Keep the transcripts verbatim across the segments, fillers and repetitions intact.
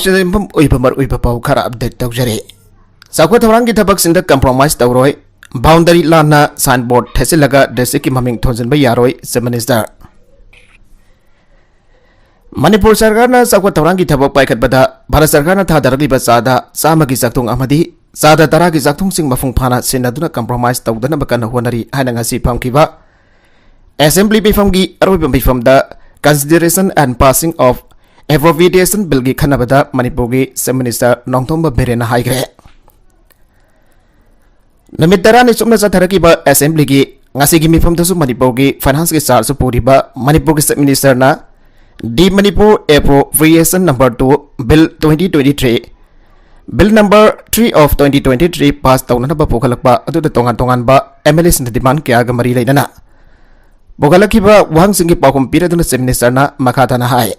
ꯌꯨꯝꯐꯝ ꯑꯣꯏꯕ ꯃꯔꯨꯑꯣꯏꯕ ꯄꯥꯎ ꯈꯔ ꯑꯞꯗꯦꯠ ꯇꯧꯖꯔꯤ꯫ ꯆꯥꯎꯈꯠ ꯊꯧꯔꯥꯡꯒꯤ ꯊꯕꯛꯁꯤꯡꯗ ꯀꯝꯄ꯭ꯔꯣꯃꯥꯏꯁ ꯇꯧꯔꯣꯏ, ꯕꯥꯎꯟꯗꯔꯤ ꯂꯥꯟꯅ ꯁꯥꯏꯟꯕꯣꯔꯗ ꯊꯦꯠꯆꯤꯜꯂꯒ ꯗꯤꯁꯇ꯭ꯔꯤꯛꯀꯤ ꯃꯃꯤꯡ ꯊꯣꯟꯖꯤꯟꯕ ꯌꯥꯔꯣꯏ, ꯆꯤꯐ ꯃꯤꯅꯤꯁꯇꯔ꯫ ꯃꯅꯤꯄꯨꯔ ꯁꯔꯀꯥꯔꯅ ꯆꯥꯎꯈꯠ ꯊꯧꯔꯥꯡꯒꯤ ꯊꯕꯛ ꯄꯥꯏꯈꯠꯄꯗ ꯚꯥꯔꯠ ꯁꯔꯀꯥꯔꯅ ꯊꯥꯗꯔꯛꯂꯤꯕ ꯆꯥꯗ ꯆꯥꯝꯃꯒꯤ ꯆꯥꯛꯊꯨꯡ ꯑꯃꯗꯤ ꯆꯥꯗ ꯇꯔꯥꯒꯤ ꯆꯥꯛꯊꯨꯡꯁꯤꯡ ꯃꯄꯨꯡ ꯐꯥꯅ ꯁꯤꯖꯤꯟꯅꯗꯨꯅ ꯀꯝꯄ꯭ꯔꯣꯃꯥꯏꯁ ꯇꯧꯗꯅꯕ ꯀꯟꯅ ꯍꯣꯠꯅꯔꯤ ꯍꯥꯏꯅ ꯉꯁꯤ ꯐꯝꯈꯤꯕ ꯑꯦꯁꯦꯝꯕ꯭ꯂꯤ ꯃꯤꯐꯝꯒꯤ ꯑꯔꯣꯏꯕ ꯃꯤꯐꯝꯗ Consideration and Passing of Appropriation Billꯒꯤ ꯈꯟꯅꯕꯗ ꯃꯅꯤꯄꯨꯔꯒꯤ ꯆꯤꯐ ꯃꯤꯅꯤꯁꯇꯔ ꯅꯣꯡꯊꯣꯝꯕꯝ ꯕꯤꯔꯦꯟꯅ ꯍꯥꯏꯈ꯭ꯔꯦ꯫ ꯅꯨꯃꯤꯠ ꯇꯔꯥꯅꯤ ꯆꯨꯞꯅ ꯆꯠꯊꯔꯛꯈꯤꯕ ꯑꯦꯁꯦꯝꯕ꯭ꯂꯤꯒꯤ ꯉꯁꯤꯒꯤ ꯃꯤꯐꯝꯗꯁꯨ ꯃꯅꯤꯄꯨꯔꯒꯤ ꯐꯥꯏꯅꯥꯟꯁꯀꯤ ꯆꯥꯔꯖꯁꯨ ꯄꯨꯔꯤꯕ ꯃꯅꯤꯄꯨꯔꯒꯤ chief ꯃꯤꯅꯤꯁꯇꯔꯅ The Manipur Appropriation Number Two Bill twenty twenty-three, Bill Number Three of twenty twenty-three pass ꯇꯧꯅꯅꯕ ꯄꯨꯈꯠꯂꯛꯄ ꯑꯗꯨꯗ ꯇꯣꯉꯥꯟ ꯇꯣꯉꯥꯟꯕ ꯑꯦꯝ ꯑꯦꯜ ꯑꯦꯁꯤꯡꯅ ꯗꯤꯃꯥꯟ ꯀꯌꯥꯒ ꯃꯔꯤ ꯂꯩꯅꯅ ꯄꯨꯈꯠꯂꯛꯈꯤꯕ ꯋꯥꯍꯪꯁꯤꯡꯒꯤ ꯄꯥꯎꯈꯨꯝ ꯄꯤꯔꯗꯨꯅ ꯆꯤꯐ ꯃꯤꯅꯤꯁꯇꯔꯅ ꯃꯈꯥ ꯇꯥꯅ ꯍꯥꯏ,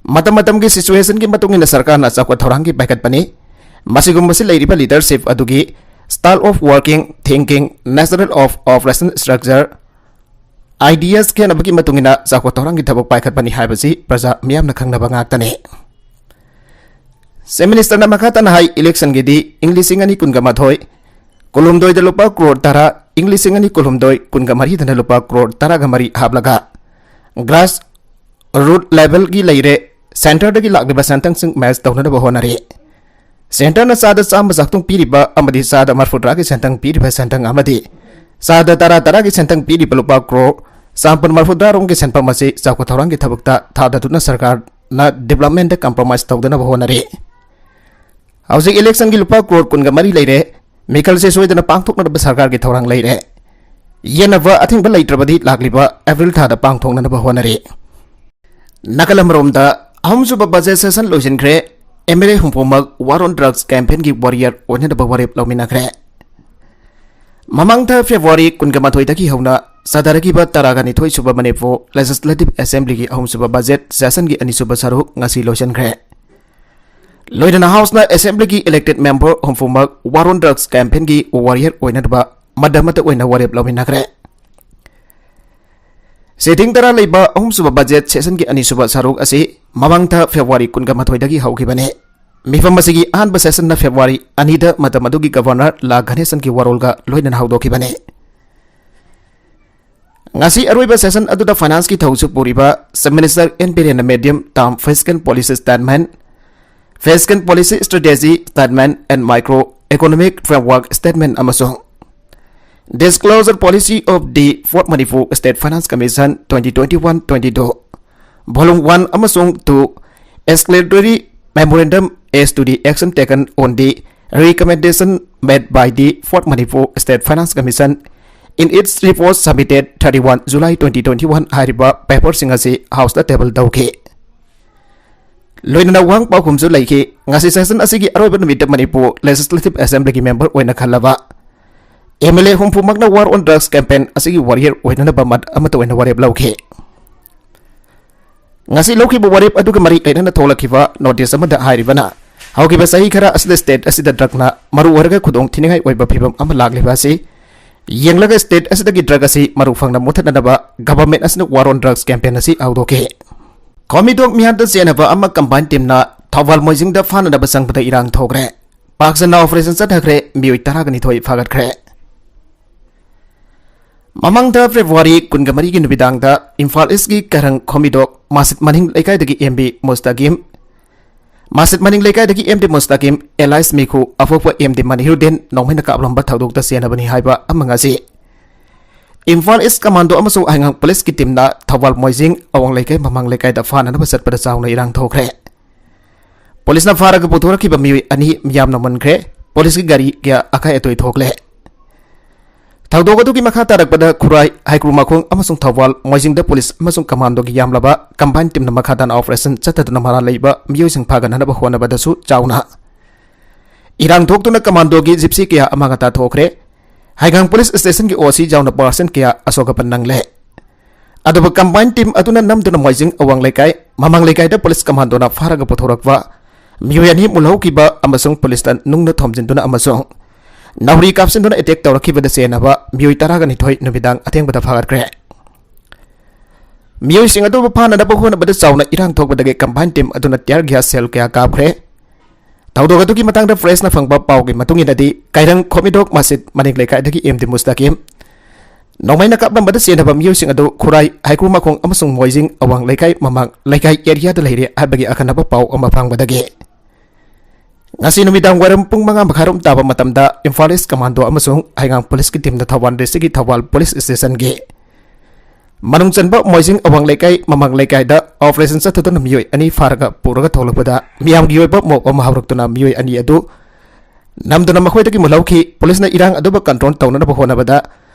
ꯃꯇꯝ ꯃꯇꯝꯒꯤ ꯁꯤꯆꯨꯋꯦꯁꯟꯒꯤ ꯃꯇꯨꯡ ꯏꯟꯅ ꯁꯔꯀꯥꯔꯅ ꯆꯥꯎꯈꯠ ꯊꯧꯔꯥꯡꯒꯤ ꯄꯥꯏꯈꯠꯄꯅꯤ꯫ ꯃꯁꯤꯒꯨꯝꯕꯁꯤ ꯂꯩꯔꯤꯕ ꯂꯤꯗꯔꯁꯤꯞ ꯑꯗꯨꯒꯤ style of working, thinking, nature of operation structure, ideas ꯈꯦꯠꯅꯕꯒꯤ ꯃꯇꯨꯡ ꯏꯟꯅ ꯆꯥꯎꯈꯠ ꯊꯧꯔꯥꯡꯒꯤ ꯊꯕꯛ ꯄꯥꯏꯈꯠꯄꯅꯤ ꯍꯥꯏꯕꯁꯤ ꯄ꯭ꯔꯖꯥ ꯃꯤꯌꯥꯝꯅ ꯈꯪꯅꯕ ꯉꯥꯛꯇꯅꯤ꯫ ꯆꯤꯐ ꯃꯤꯅꯤꯁꯇꯔꯅ ꯃꯈꯥ ꯇꯥꯅ ꯍꯥꯏ, ꯏꯂꯦꯛꯁꯟꯒꯤꯗꯤ ꯏꯪ ꯂꯤꯁꯤꯡ ꯑꯅꯤ ꯀꯨꯟꯒ ꯃꯥꯊꯣꯏ ꯀꯨꯟꯍꯨꯝꯗꯣꯏꯗ ꯂꯨꯄꯥ ꯀ꯭ꯔꯣꯔ ꯇꯔꯥ, ꯏꯪ ꯂꯤꯁꯤꯡ ꯑꯅꯤ ꯀꯨꯟꯍꯨꯝꯗꯣꯏ ꯀꯨꯟꯒ ꯃꯔꯤꯗꯅ ꯂꯨꯄꯥ ꯀ꯭ꯔꯣꯔ ꯇꯔꯥꯒ ꯃꯔꯤ ꯍꯥꯞꯂꯒ ꯒ꯭ꯔꯥꯁ ꯔꯨꯠ ꯂꯦꯚꯦꯜꯒꯤ ꯂꯩꯔꯦ, ꯁꯦꯟꯇꯔꯗꯒꯤ ꯂꯥꯛꯂꯤꯕ ꯁꯦꯟꯊꯪꯁꯤꯡ ꯃꯦꯆ ꯇꯧꯅꯅꯕ ꯍꯣꯠꯅꯔꯤ꯫ ꯁꯦꯟꯇꯔꯅ ꯆꯥꯗ ꯆꯥꯝꯃ ꯆꯥꯛꯊꯨꯡ ꯄꯤꯔꯤꯕ ꯑꯃꯗꯤ ꯆꯥꯗ ꯃꯔꯐꯨꯇꯔꯥꯒꯤ ꯁꯦꯟꯊꯪ ꯄꯤꯔꯤꯕ ꯁꯦꯟꯊꯪ ꯑꯃꯗꯤ ꯆꯥꯗ ꯇꯔꯥ ꯇꯔꯥꯒꯤ ꯁꯦꯟꯊꯪ ꯄꯤꯔꯤꯕ ꯂꯨꯄꯥ ꯀ꯭ꯔꯣꯔ ꯆꯥꯝꯃꯥꯄꯟ ꯃꯔꯐꯨꯇꯔꯥ ꯔꯣꯝꯒꯤ ꯁꯦꯟꯐꯝ ꯑꯁꯤ ꯆꯥꯎꯈꯠ ꯊꯧꯔꯥꯡꯒꯤ ꯊꯕꯛꯇ ꯊꯥꯗꯗꯨꯅ ꯁꯔꯀꯥꯔꯅ ꯗꯤꯕ꯭ꯂꯞꯃꯦꯟꯗ ꯀꯝꯄ꯭ꯔꯣꯃꯥꯏꯁ ꯇꯧꯗꯅꯕ ꯍꯣꯠꯅꯔꯤ꯫ ꯍꯧꯖꯤꯛ ꯏꯂꯦꯛꯁꯟꯒꯤ ꯂꯨꯄꯥ ꯀ꯭ꯔꯣꯔ ꯀꯨꯟꯒ ꯃꯔꯤ ꯂꯩꯔꯦ꯫ ꯃꯤꯈꯜꯁꯦ ꯁꯣꯏꯗꯅ ꯄꯥꯡꯊꯣꯛꯅꯅꯕ ꯁꯔꯀꯥꯔꯒꯤ ꯊꯧꯔꯥꯡ ꯂꯩꯔꯦ꯫ ꯌꯦꯟꯅꯕ ꯑꯊꯤꯡꯕ ꯂꯩꯇ꯭ꯔꯕꯗꯤ ꯂꯥꯛꯂꯤꯕ ꯑꯦꯄ꯭ꯔꯤꯜ ꯊꯥꯗ ꯄꯥꯡꯊꯣꯛꯅꯅꯕ ꯍꯣꯠꯅꯔꯤ꯫ ꯅꯥꯀꯜ ꯑꯃꯔꯣꯝꯗ ꯑꯍꯨꯝꯁꯨꯕ ꯕꯖꯦꯠ ꯁꯦꯁꯟ ꯂꯣꯏꯁꯤꯟꯈ꯭ꯔꯦ꯫ ꯑꯦꯝ ꯑꯦꯜ ꯑꯦ ꯍꯨꯝꯐꯨꯃꯛ War on Drugs campaignꯒꯤ ꯋꯥꯔꯤꯌꯔ ꯑꯣꯏꯅꯅꯕ ꯋꯥꯔꯦꯞ ꯂꯧꯃꯤꯟꯅꯈ꯭ꯔꯦ꯫ ꯃꯃꯥꯡ ꯊꯥ ꯐꯦꯕ꯭ꯔꯨꯋꯥꯔꯤ ꯀꯨꯟꯒ ꯃꯥꯊꯣꯏꯗꯒꯤ ꯍꯧꯅ ꯆꯠꯊꯔꯛꯈꯤꯕ ꯇꯔꯥꯒ ꯅꯤꯊꯣꯏ ꯁꯨꯕ ꯃꯅꯤꯄꯨꯔ ꯂꯦꯖꯤꯁꯂꯦꯇꯤꯚ ꯑꯦꯁꯦꯝꯕ꯭ꯂꯤꯒꯤ ꯑꯍꯨꯝꯁꯨꯕ ꯕꯖꯦꯠ ꯁꯦꯁꯟꯒꯤ ꯑꯅꯤꯁꯨꯕ ꯁꯔꯨꯛ ꯉꯁꯤ ꯂꯣꯏꯁꯤꯟꯈ꯭ꯔꯦ꯫ ꯂꯣꯏꯅꯅ ꯍꯥꯎꯁꯅ ꯑꯦꯁꯦꯝꯕ꯭ꯂꯤꯒꯤ ꯏꯂꯦꯛꯇꯦꯗ ꯃꯦꯝꯕꯔ ꯍꯨꯝꯐꯨꯃꯛ War on Drugs campaignꯒꯤ ꯋꯥꯔꯤꯌꯔ ꯑꯣꯏꯅꯅꯕ ꯃꯗꯃꯠꯇ ꯑꯣꯏꯅ ꯋꯥꯔꯦꯞ ꯂꯧꯃꯤꯟꯅꯈ꯭ꯔꯦ꯫ Sitting ꯇꯔꯥ ꯂꯩꯕ ꯑꯍꯨꯝꯁꯨꯕ budget sessionꯒꯤ ꯑꯅꯤꯁꯨꯕ ꯁꯔꯨꯛ ꯑꯁꯤ ꯃꯃꯥꯡ ꯊꯥ February ꯀꯨꯟꯒ ꯃꯥꯊꯣꯏꯗꯒꯤ ꯍꯧꯈꯤꯕꯅꯤ꯫ ꯃꯤꯐꯝ ꯑꯁꯤꯒꯤ ꯑꯍꯥꯟꯕ sessionꯅ February ꯑꯅꯤꯗ ꯃꯇꯝ ꯑꯗꯨꯒꯤ Governor ꯂꯥ ꯒꯅꯦꯁꯟꯒꯤ ꯋꯥꯔꯣꯜꯒ ꯂꯣꯏꯅꯅ ꯍꯧꯗꯣꯛꯈꯤꯕꯅꯤ꯫ ꯉꯁꯤ ꯑꯔꯣꯏꯕ session ꯑꯗꯨꯗ financeꯀꯤ ꯊꯧꯁꯨ ꯄꯨꯔꯤꯕ Chief Minister N Biren Medium Term Fiscal Policy Statement, Fiscal Policy Strategy Statement and Macro Economic Framework Statement ꯑꯃꯁꯨꯡ Disclosure Policy of the Fourth Manipur State Finance Commission twenty twenty-one twenty-two, Volume one ꯑꯃꯁꯨꯡ two, Explanatory Memorandum as to the action taken on the recommendation made by the Fourth Manipur State Finance Commission in its report submitted thirty-one July twenty twenty-one ꯍꯥꯏꯔꯤꯕ paperꯁꯤꯡ ꯑꯁꯤ Houseꯇ table ꯇꯧꯈꯤ꯫ ꯂꯣꯏꯅꯅ ꯋꯥꯍꯪ ꯄꯥꯎꯈꯨꯝꯁꯨ ꯂꯩꯈꯤ꯫ ꯉꯁꯤ session ꯑꯁꯤꯒꯤ ꯑꯔꯣꯏꯕ ꯅꯨꯃꯤꯠꯇ ꯃꯅꯤꯄꯨꯔ Legislative Assemblyꯒꯤ member ꯑꯣꯏꯅ ꯈꯜꯂꯕ M L A ꯍꯨꯝꯐꯨꯃꯛꯅ War on Drugs campaign ꯑꯁꯤꯒꯤ warrior ꯑꯣꯏꯅꯅꯕ ꯃꯠ ꯑꯃꯠꯇ ꯑꯣꯏꯅ ꯋꯥꯔꯦꯞ ꯂꯧꯈꯤ꯫ ꯉꯁꯤ ꯂꯧꯈꯤꯕ ꯋꯥꯔꯦꯞ ꯑꯗꯨꯒ ꯃꯔꯤ ꯂꯩꯅꯅ ꯊꯣꯛꯂꯛꯈꯤꯕ notice ꯑꯃꯗ ꯍꯥꯏꯔꯤꯕꯅ, ꯍꯧꯈꯤꯕ ꯆꯍꯤ ꯈꯔ ꯑꯁꯤꯗ state ꯑꯁꯤꯗ drugꯅ ꯃꯔꯨ ꯑꯣꯏꯔꯒ ꯈꯨꯗꯣꯡ ꯊꯤꯅꯤꯡꯉꯥꯏ ꯑꯣꯏꯕ ꯐꯤꯕꯝ ꯑꯃ ꯂꯥꯛꯂꯤꯕ ꯑꯁꯤ ꯌꯦꯡꯂꯒ state ꯑꯁꯤꯗꯒꯤ drug ꯑꯁꯤ ꯃꯔꯨ ꯐꯪꯅ ꯃꯨꯊꯠꯅꯅꯕ government ꯑꯁꯤꯅ War on Drugs campaign ꯑꯁꯤ ꯍꯧꯗꯣꯛꯈꯤ꯫ ꯈꯣꯃꯤꯗꯣꯛ ꯃꯤꯌꯥꯟꯗ ꯆꯦꯟꯅꯕ ꯑꯃ combined teamꯅ ꯊꯧꯕꯥꯜ ꯃꯣꯏꯖꯤꯡꯗ ꯐꯥꯅꯅꯕ ꯆꯪꯕꯗ ꯏꯔꯥꯡ ꯊꯣꯛꯈ꯭ꯔꯦ꯫ ꯄꯥꯛ ꯁꯟꯅ operation ꯆꯠꯊꯈ꯭ꯔꯦ, ꯃꯤꯑꯣꯏ ꯇꯔꯥꯒ ꯅꯤꯊꯣꯏ ꯐꯥꯒꯠꯈ꯭ꯔꯦ꯫ ꯃꯃꯥꯡꯗ February ꯀꯨꯟꯒ ꯃꯔꯤꯒꯤ ꯅꯨꯃꯤꯗꯥꯡꯗ ꯏꯝꯐꯥꯜ Eastꯀꯤ ꯀꯔꯪ ꯈꯣꯃꯤꯗꯣꯛ ꯃꯁꯖꯤꯗ ꯃꯅꯤꯡ ꯂꯩꯀꯥꯏꯗꯒꯤ M B ꯃꯨꯁꯇꯥꯀꯤꯝ, ꯃꯁꯖꯤꯗ ꯃꯅꯤꯡ ꯂꯩꯀꯥꯏꯗꯒꯤ M D ꯃꯨꯁꯇꯥꯀꯤꯝ alias ꯃꯤꯈꯨ ꯑꯐꯣꯛꯄ M D ꯃꯅꯤꯍꯨꯔꯗꯤꯟ ꯅꯣꯡꯃꯩꯅ ꯀꯥꯞꯂꯝꯕ ꯊꯧꯗꯣꯛꯇ ꯆꯦꯟꯅꯕꯅꯤ ꯍꯥꯏꯕ ꯑꯃ ꯉꯁꯤ ꯏꯝꯐꯥꯜ East Commando ꯑꯃꯁꯨꯡ ꯍꯩꯉꯥꯡ policeꯀꯤ teamꯅ ꯊꯧꯕꯥꯜ ꯃꯣꯏꯖꯤꯡ ꯑꯋꯥꯡ ꯂꯩꯀꯥꯏ ꯃꯃꯥꯡ ꯂꯩꯀꯥꯏꯗ ꯐꯥꯅꯅꯕ ꯆꯠꯄꯗ ꯆꯥꯎꯅ ꯏꯔꯥꯡ ꯊꯣꯛꯈ꯭ꯔꯦ꯫ Policeꯅ ꯐꯥꯔꯒ ꯄꯨꯊꯣꯔꯛꯈꯤꯕ ꯃꯤꯑꯣꯏ ꯑꯅꯤ ꯃꯤꯌꯥꯝꯅ ꯃꯨꯟꯈ꯭ꯔꯦ꯫ Policeꯀꯤ ꯒꯥꯔꯤ ꯀꯌꯥ ꯑꯀꯥꯏ ꯑꯇꯣꯏ ꯊꯣꯛꯂꯦ꯫ ꯊꯧꯗꯣꯛ ꯑꯗꯨꯒꯤ ꯃꯈꯥ ꯇꯥꯔꯛꯄꯗ ꯈꯨꯔꯥꯏ, ꯍꯩꯀ꯭ꯔꯨꯃꯈꯣꯡ ꯑꯃꯁꯨꯡ ꯊꯧꯕꯥꯜ ꯃꯣꯏꯖꯤꯡꯗ police ꯑꯃꯁꯨꯡ commandoꯒꯤ ꯌꯥꯝꯂꯕ combined teamꯅ ꯃꯈꯥ ꯇꯥꯅ operation ꯆꯠꯊꯗꯨꯅ ꯃꯔꯥꯜ ꯂꯩꯕ ꯃꯤꯑꯣꯏꯁꯤꯡ ꯐꯥꯒꯠꯅꯅꯕ ꯍꯣꯠꯅꯕꯗꯁꯨ ꯆꯥꯎꯅ ꯏꯔꯥꯡ ꯊꯣꯛꯇꯨꯅ commandoꯒꯤ gypsy ꯀꯌꯥ ꯑꯃꯥꯡ ꯑꯇꯥ ꯊꯣꯛꯈ꯭ꯔꯦ꯫ ꯍꯩꯉꯥꯡ police stationꯒꯤ O C ꯌꯥꯎꯅ person ꯀꯌꯥ ꯑꯁꯣꯛ ꯑꯄꯟ ꯅꯪꯂꯦ꯫ ꯑꯗꯨꯕꯨ combined team ꯑꯗꯨꯅ ꯅꯝꯗꯨꯅ ꯃꯣꯏꯖꯤꯡ ꯑꯋꯥꯡ ꯂꯩꯀꯥꯏ, ꯃꯃꯥꯡ ꯂꯩꯀꯥꯏꯗ police commandoꯅ ꯐꯥꯔꯒ ꯄꯨꯊꯣꯔꯛꯄ ꯃꯤꯑꯣꯏ ꯑꯅꯤ ꯃꯨꯜꯍꯧꯈꯤꯕ ꯑꯃꯁꯨꯡ policeꯇ ꯅꯨꯡꯅ ꯊꯣꯝꯖꯤꯟꯗꯨꯅ ꯑꯃꯁꯨꯡ ꯅꯥꯎꯔꯤ ꯀꯥꯞꯁꯤꯟꯗꯨꯅ attack ꯇꯧꯔꯛꯈꯤꯕꯗ ꯆꯦꯟꯅꯕ ꯃꯤꯑꯣꯏ ꯇꯔꯥꯒ ꯅꯤꯊꯣꯏ ꯅꯨꯃꯤꯗꯥꯡ ꯑꯊꯦꯡꯕꯗ ꯐꯥꯒꯠꯈ꯭ꯔꯦ꯫ ꯃꯤꯑꯣꯏꯁꯤꯡ ꯑꯗꯨꯕꯨ ꯐꯥꯅꯅꯕ ꯍꯣꯠꯅꯕꯗ ꯆꯥꯎꯅ ꯏꯔꯥꯡ ꯊꯣꯛꯄꯗꯒꯤ combined team ꯑꯗꯨꯅ tear gas shell ꯀꯌꯥ ꯀꯥꯞꯈ꯭ꯔꯦ꯫ ꯊꯧꯗꯣꯛ ꯑꯗꯨꯒꯤ ꯃꯇꯥꯡꯗ press ꯅ ꯐꯪꯕ ꯄꯥꯎꯒꯤ ꯃꯇꯨꯡ ꯏꯟꯅꯗꯤ, ꯀꯩꯔꯪ ꯈꯣꯃꯤꯗꯣꯛ ꯃꯁꯖꯤꯗ ꯃꯅꯤꯡ ꯂꯩꯀꯥꯏꯗꯒꯤ ꯑꯦꯝ ꯗꯤ ꯃꯨꯁꯇꯥꯀꯤꯝ ꯅꯣꯡꯃꯩꯅ ꯀꯥꯞꯂꯝꯕꯗ ꯆꯦꯟꯅꯕ ꯃꯤꯑꯣꯏꯁꯤꯡ ꯑꯗꯨ ꯈꯨꯔꯥꯏ, ꯍꯩꯀ꯭ꯔꯨ ꯃꯈꯣꯡ ꯑꯃꯁꯨꯡ ꯃꯣꯏꯖꯤꯡ ꯑꯋꯥꯡ ꯂꯩꯀꯥꯏ, ꯃꯃꯥꯡ ꯂꯩꯀꯥꯏ area ꯗ ꯂꯩꯔꯦ ꯍꯥꯏꯕꯒꯤ ꯑꯈꯟꯅꯕ ꯄꯥꯎ ꯑꯃ ꯐꯪꯕꯗꯒꯤ, ꯉꯁꯤ ꯅꯨꯃꯤꯗꯥꯡ ꯋꯥꯏꯔꯝ ꯄꯨꯡ ꯃꯉꯥ ꯃꯈꯥꯏꯔꯣꯝ ꯇꯥꯕ ꯃꯇꯝꯗ ꯏꯝꯐꯥꯜ East Commando ꯑꯃꯁꯨꯡ ꯍꯩꯉꯥꯡ police ꯀꯤ team ꯅ ꯊꯧꯕꯥꯜ district ꯀꯤ ꯊꯧꯕꯥꯜ police station ꯒꯤ ꯃꯅꯨꯡ ꯆꯟꯕ ꯃꯣꯏꯖꯤꯡ ꯑꯋꯥꯡ ꯂꯩꯀꯥꯏ, ꯃꯃꯥꯡ ꯂꯩꯀꯥꯏꯗ operation ꯆꯠꯊꯗꯨꯅ ꯃꯤꯑꯣꯏ ꯑꯅꯤ ꯐꯥꯔꯒ ꯄꯨꯔꯒ ꯊꯣꯛꯂꯛꯄꯗ, ꯃꯤꯌꯥꯝꯒꯤ ꯑꯣꯏꯕ mob ꯑꯃ ꯍꯧꯔꯛꯇꯨꯅ ꯃꯤꯑꯣꯏ ꯑꯅꯤ ꯑꯗꯨ ꯅꯝꯗꯨꯅ ꯃꯈꯣꯏꯗꯒꯤ ꯃꯨꯜꯍꯧꯈꯤ꯫ Police ꯅ ꯏꯔꯥꯡ ꯑꯗꯨꯕꯨ control ꯇꯧꯅꯅꯕ ꯍꯣꯠꯅꯕꯗ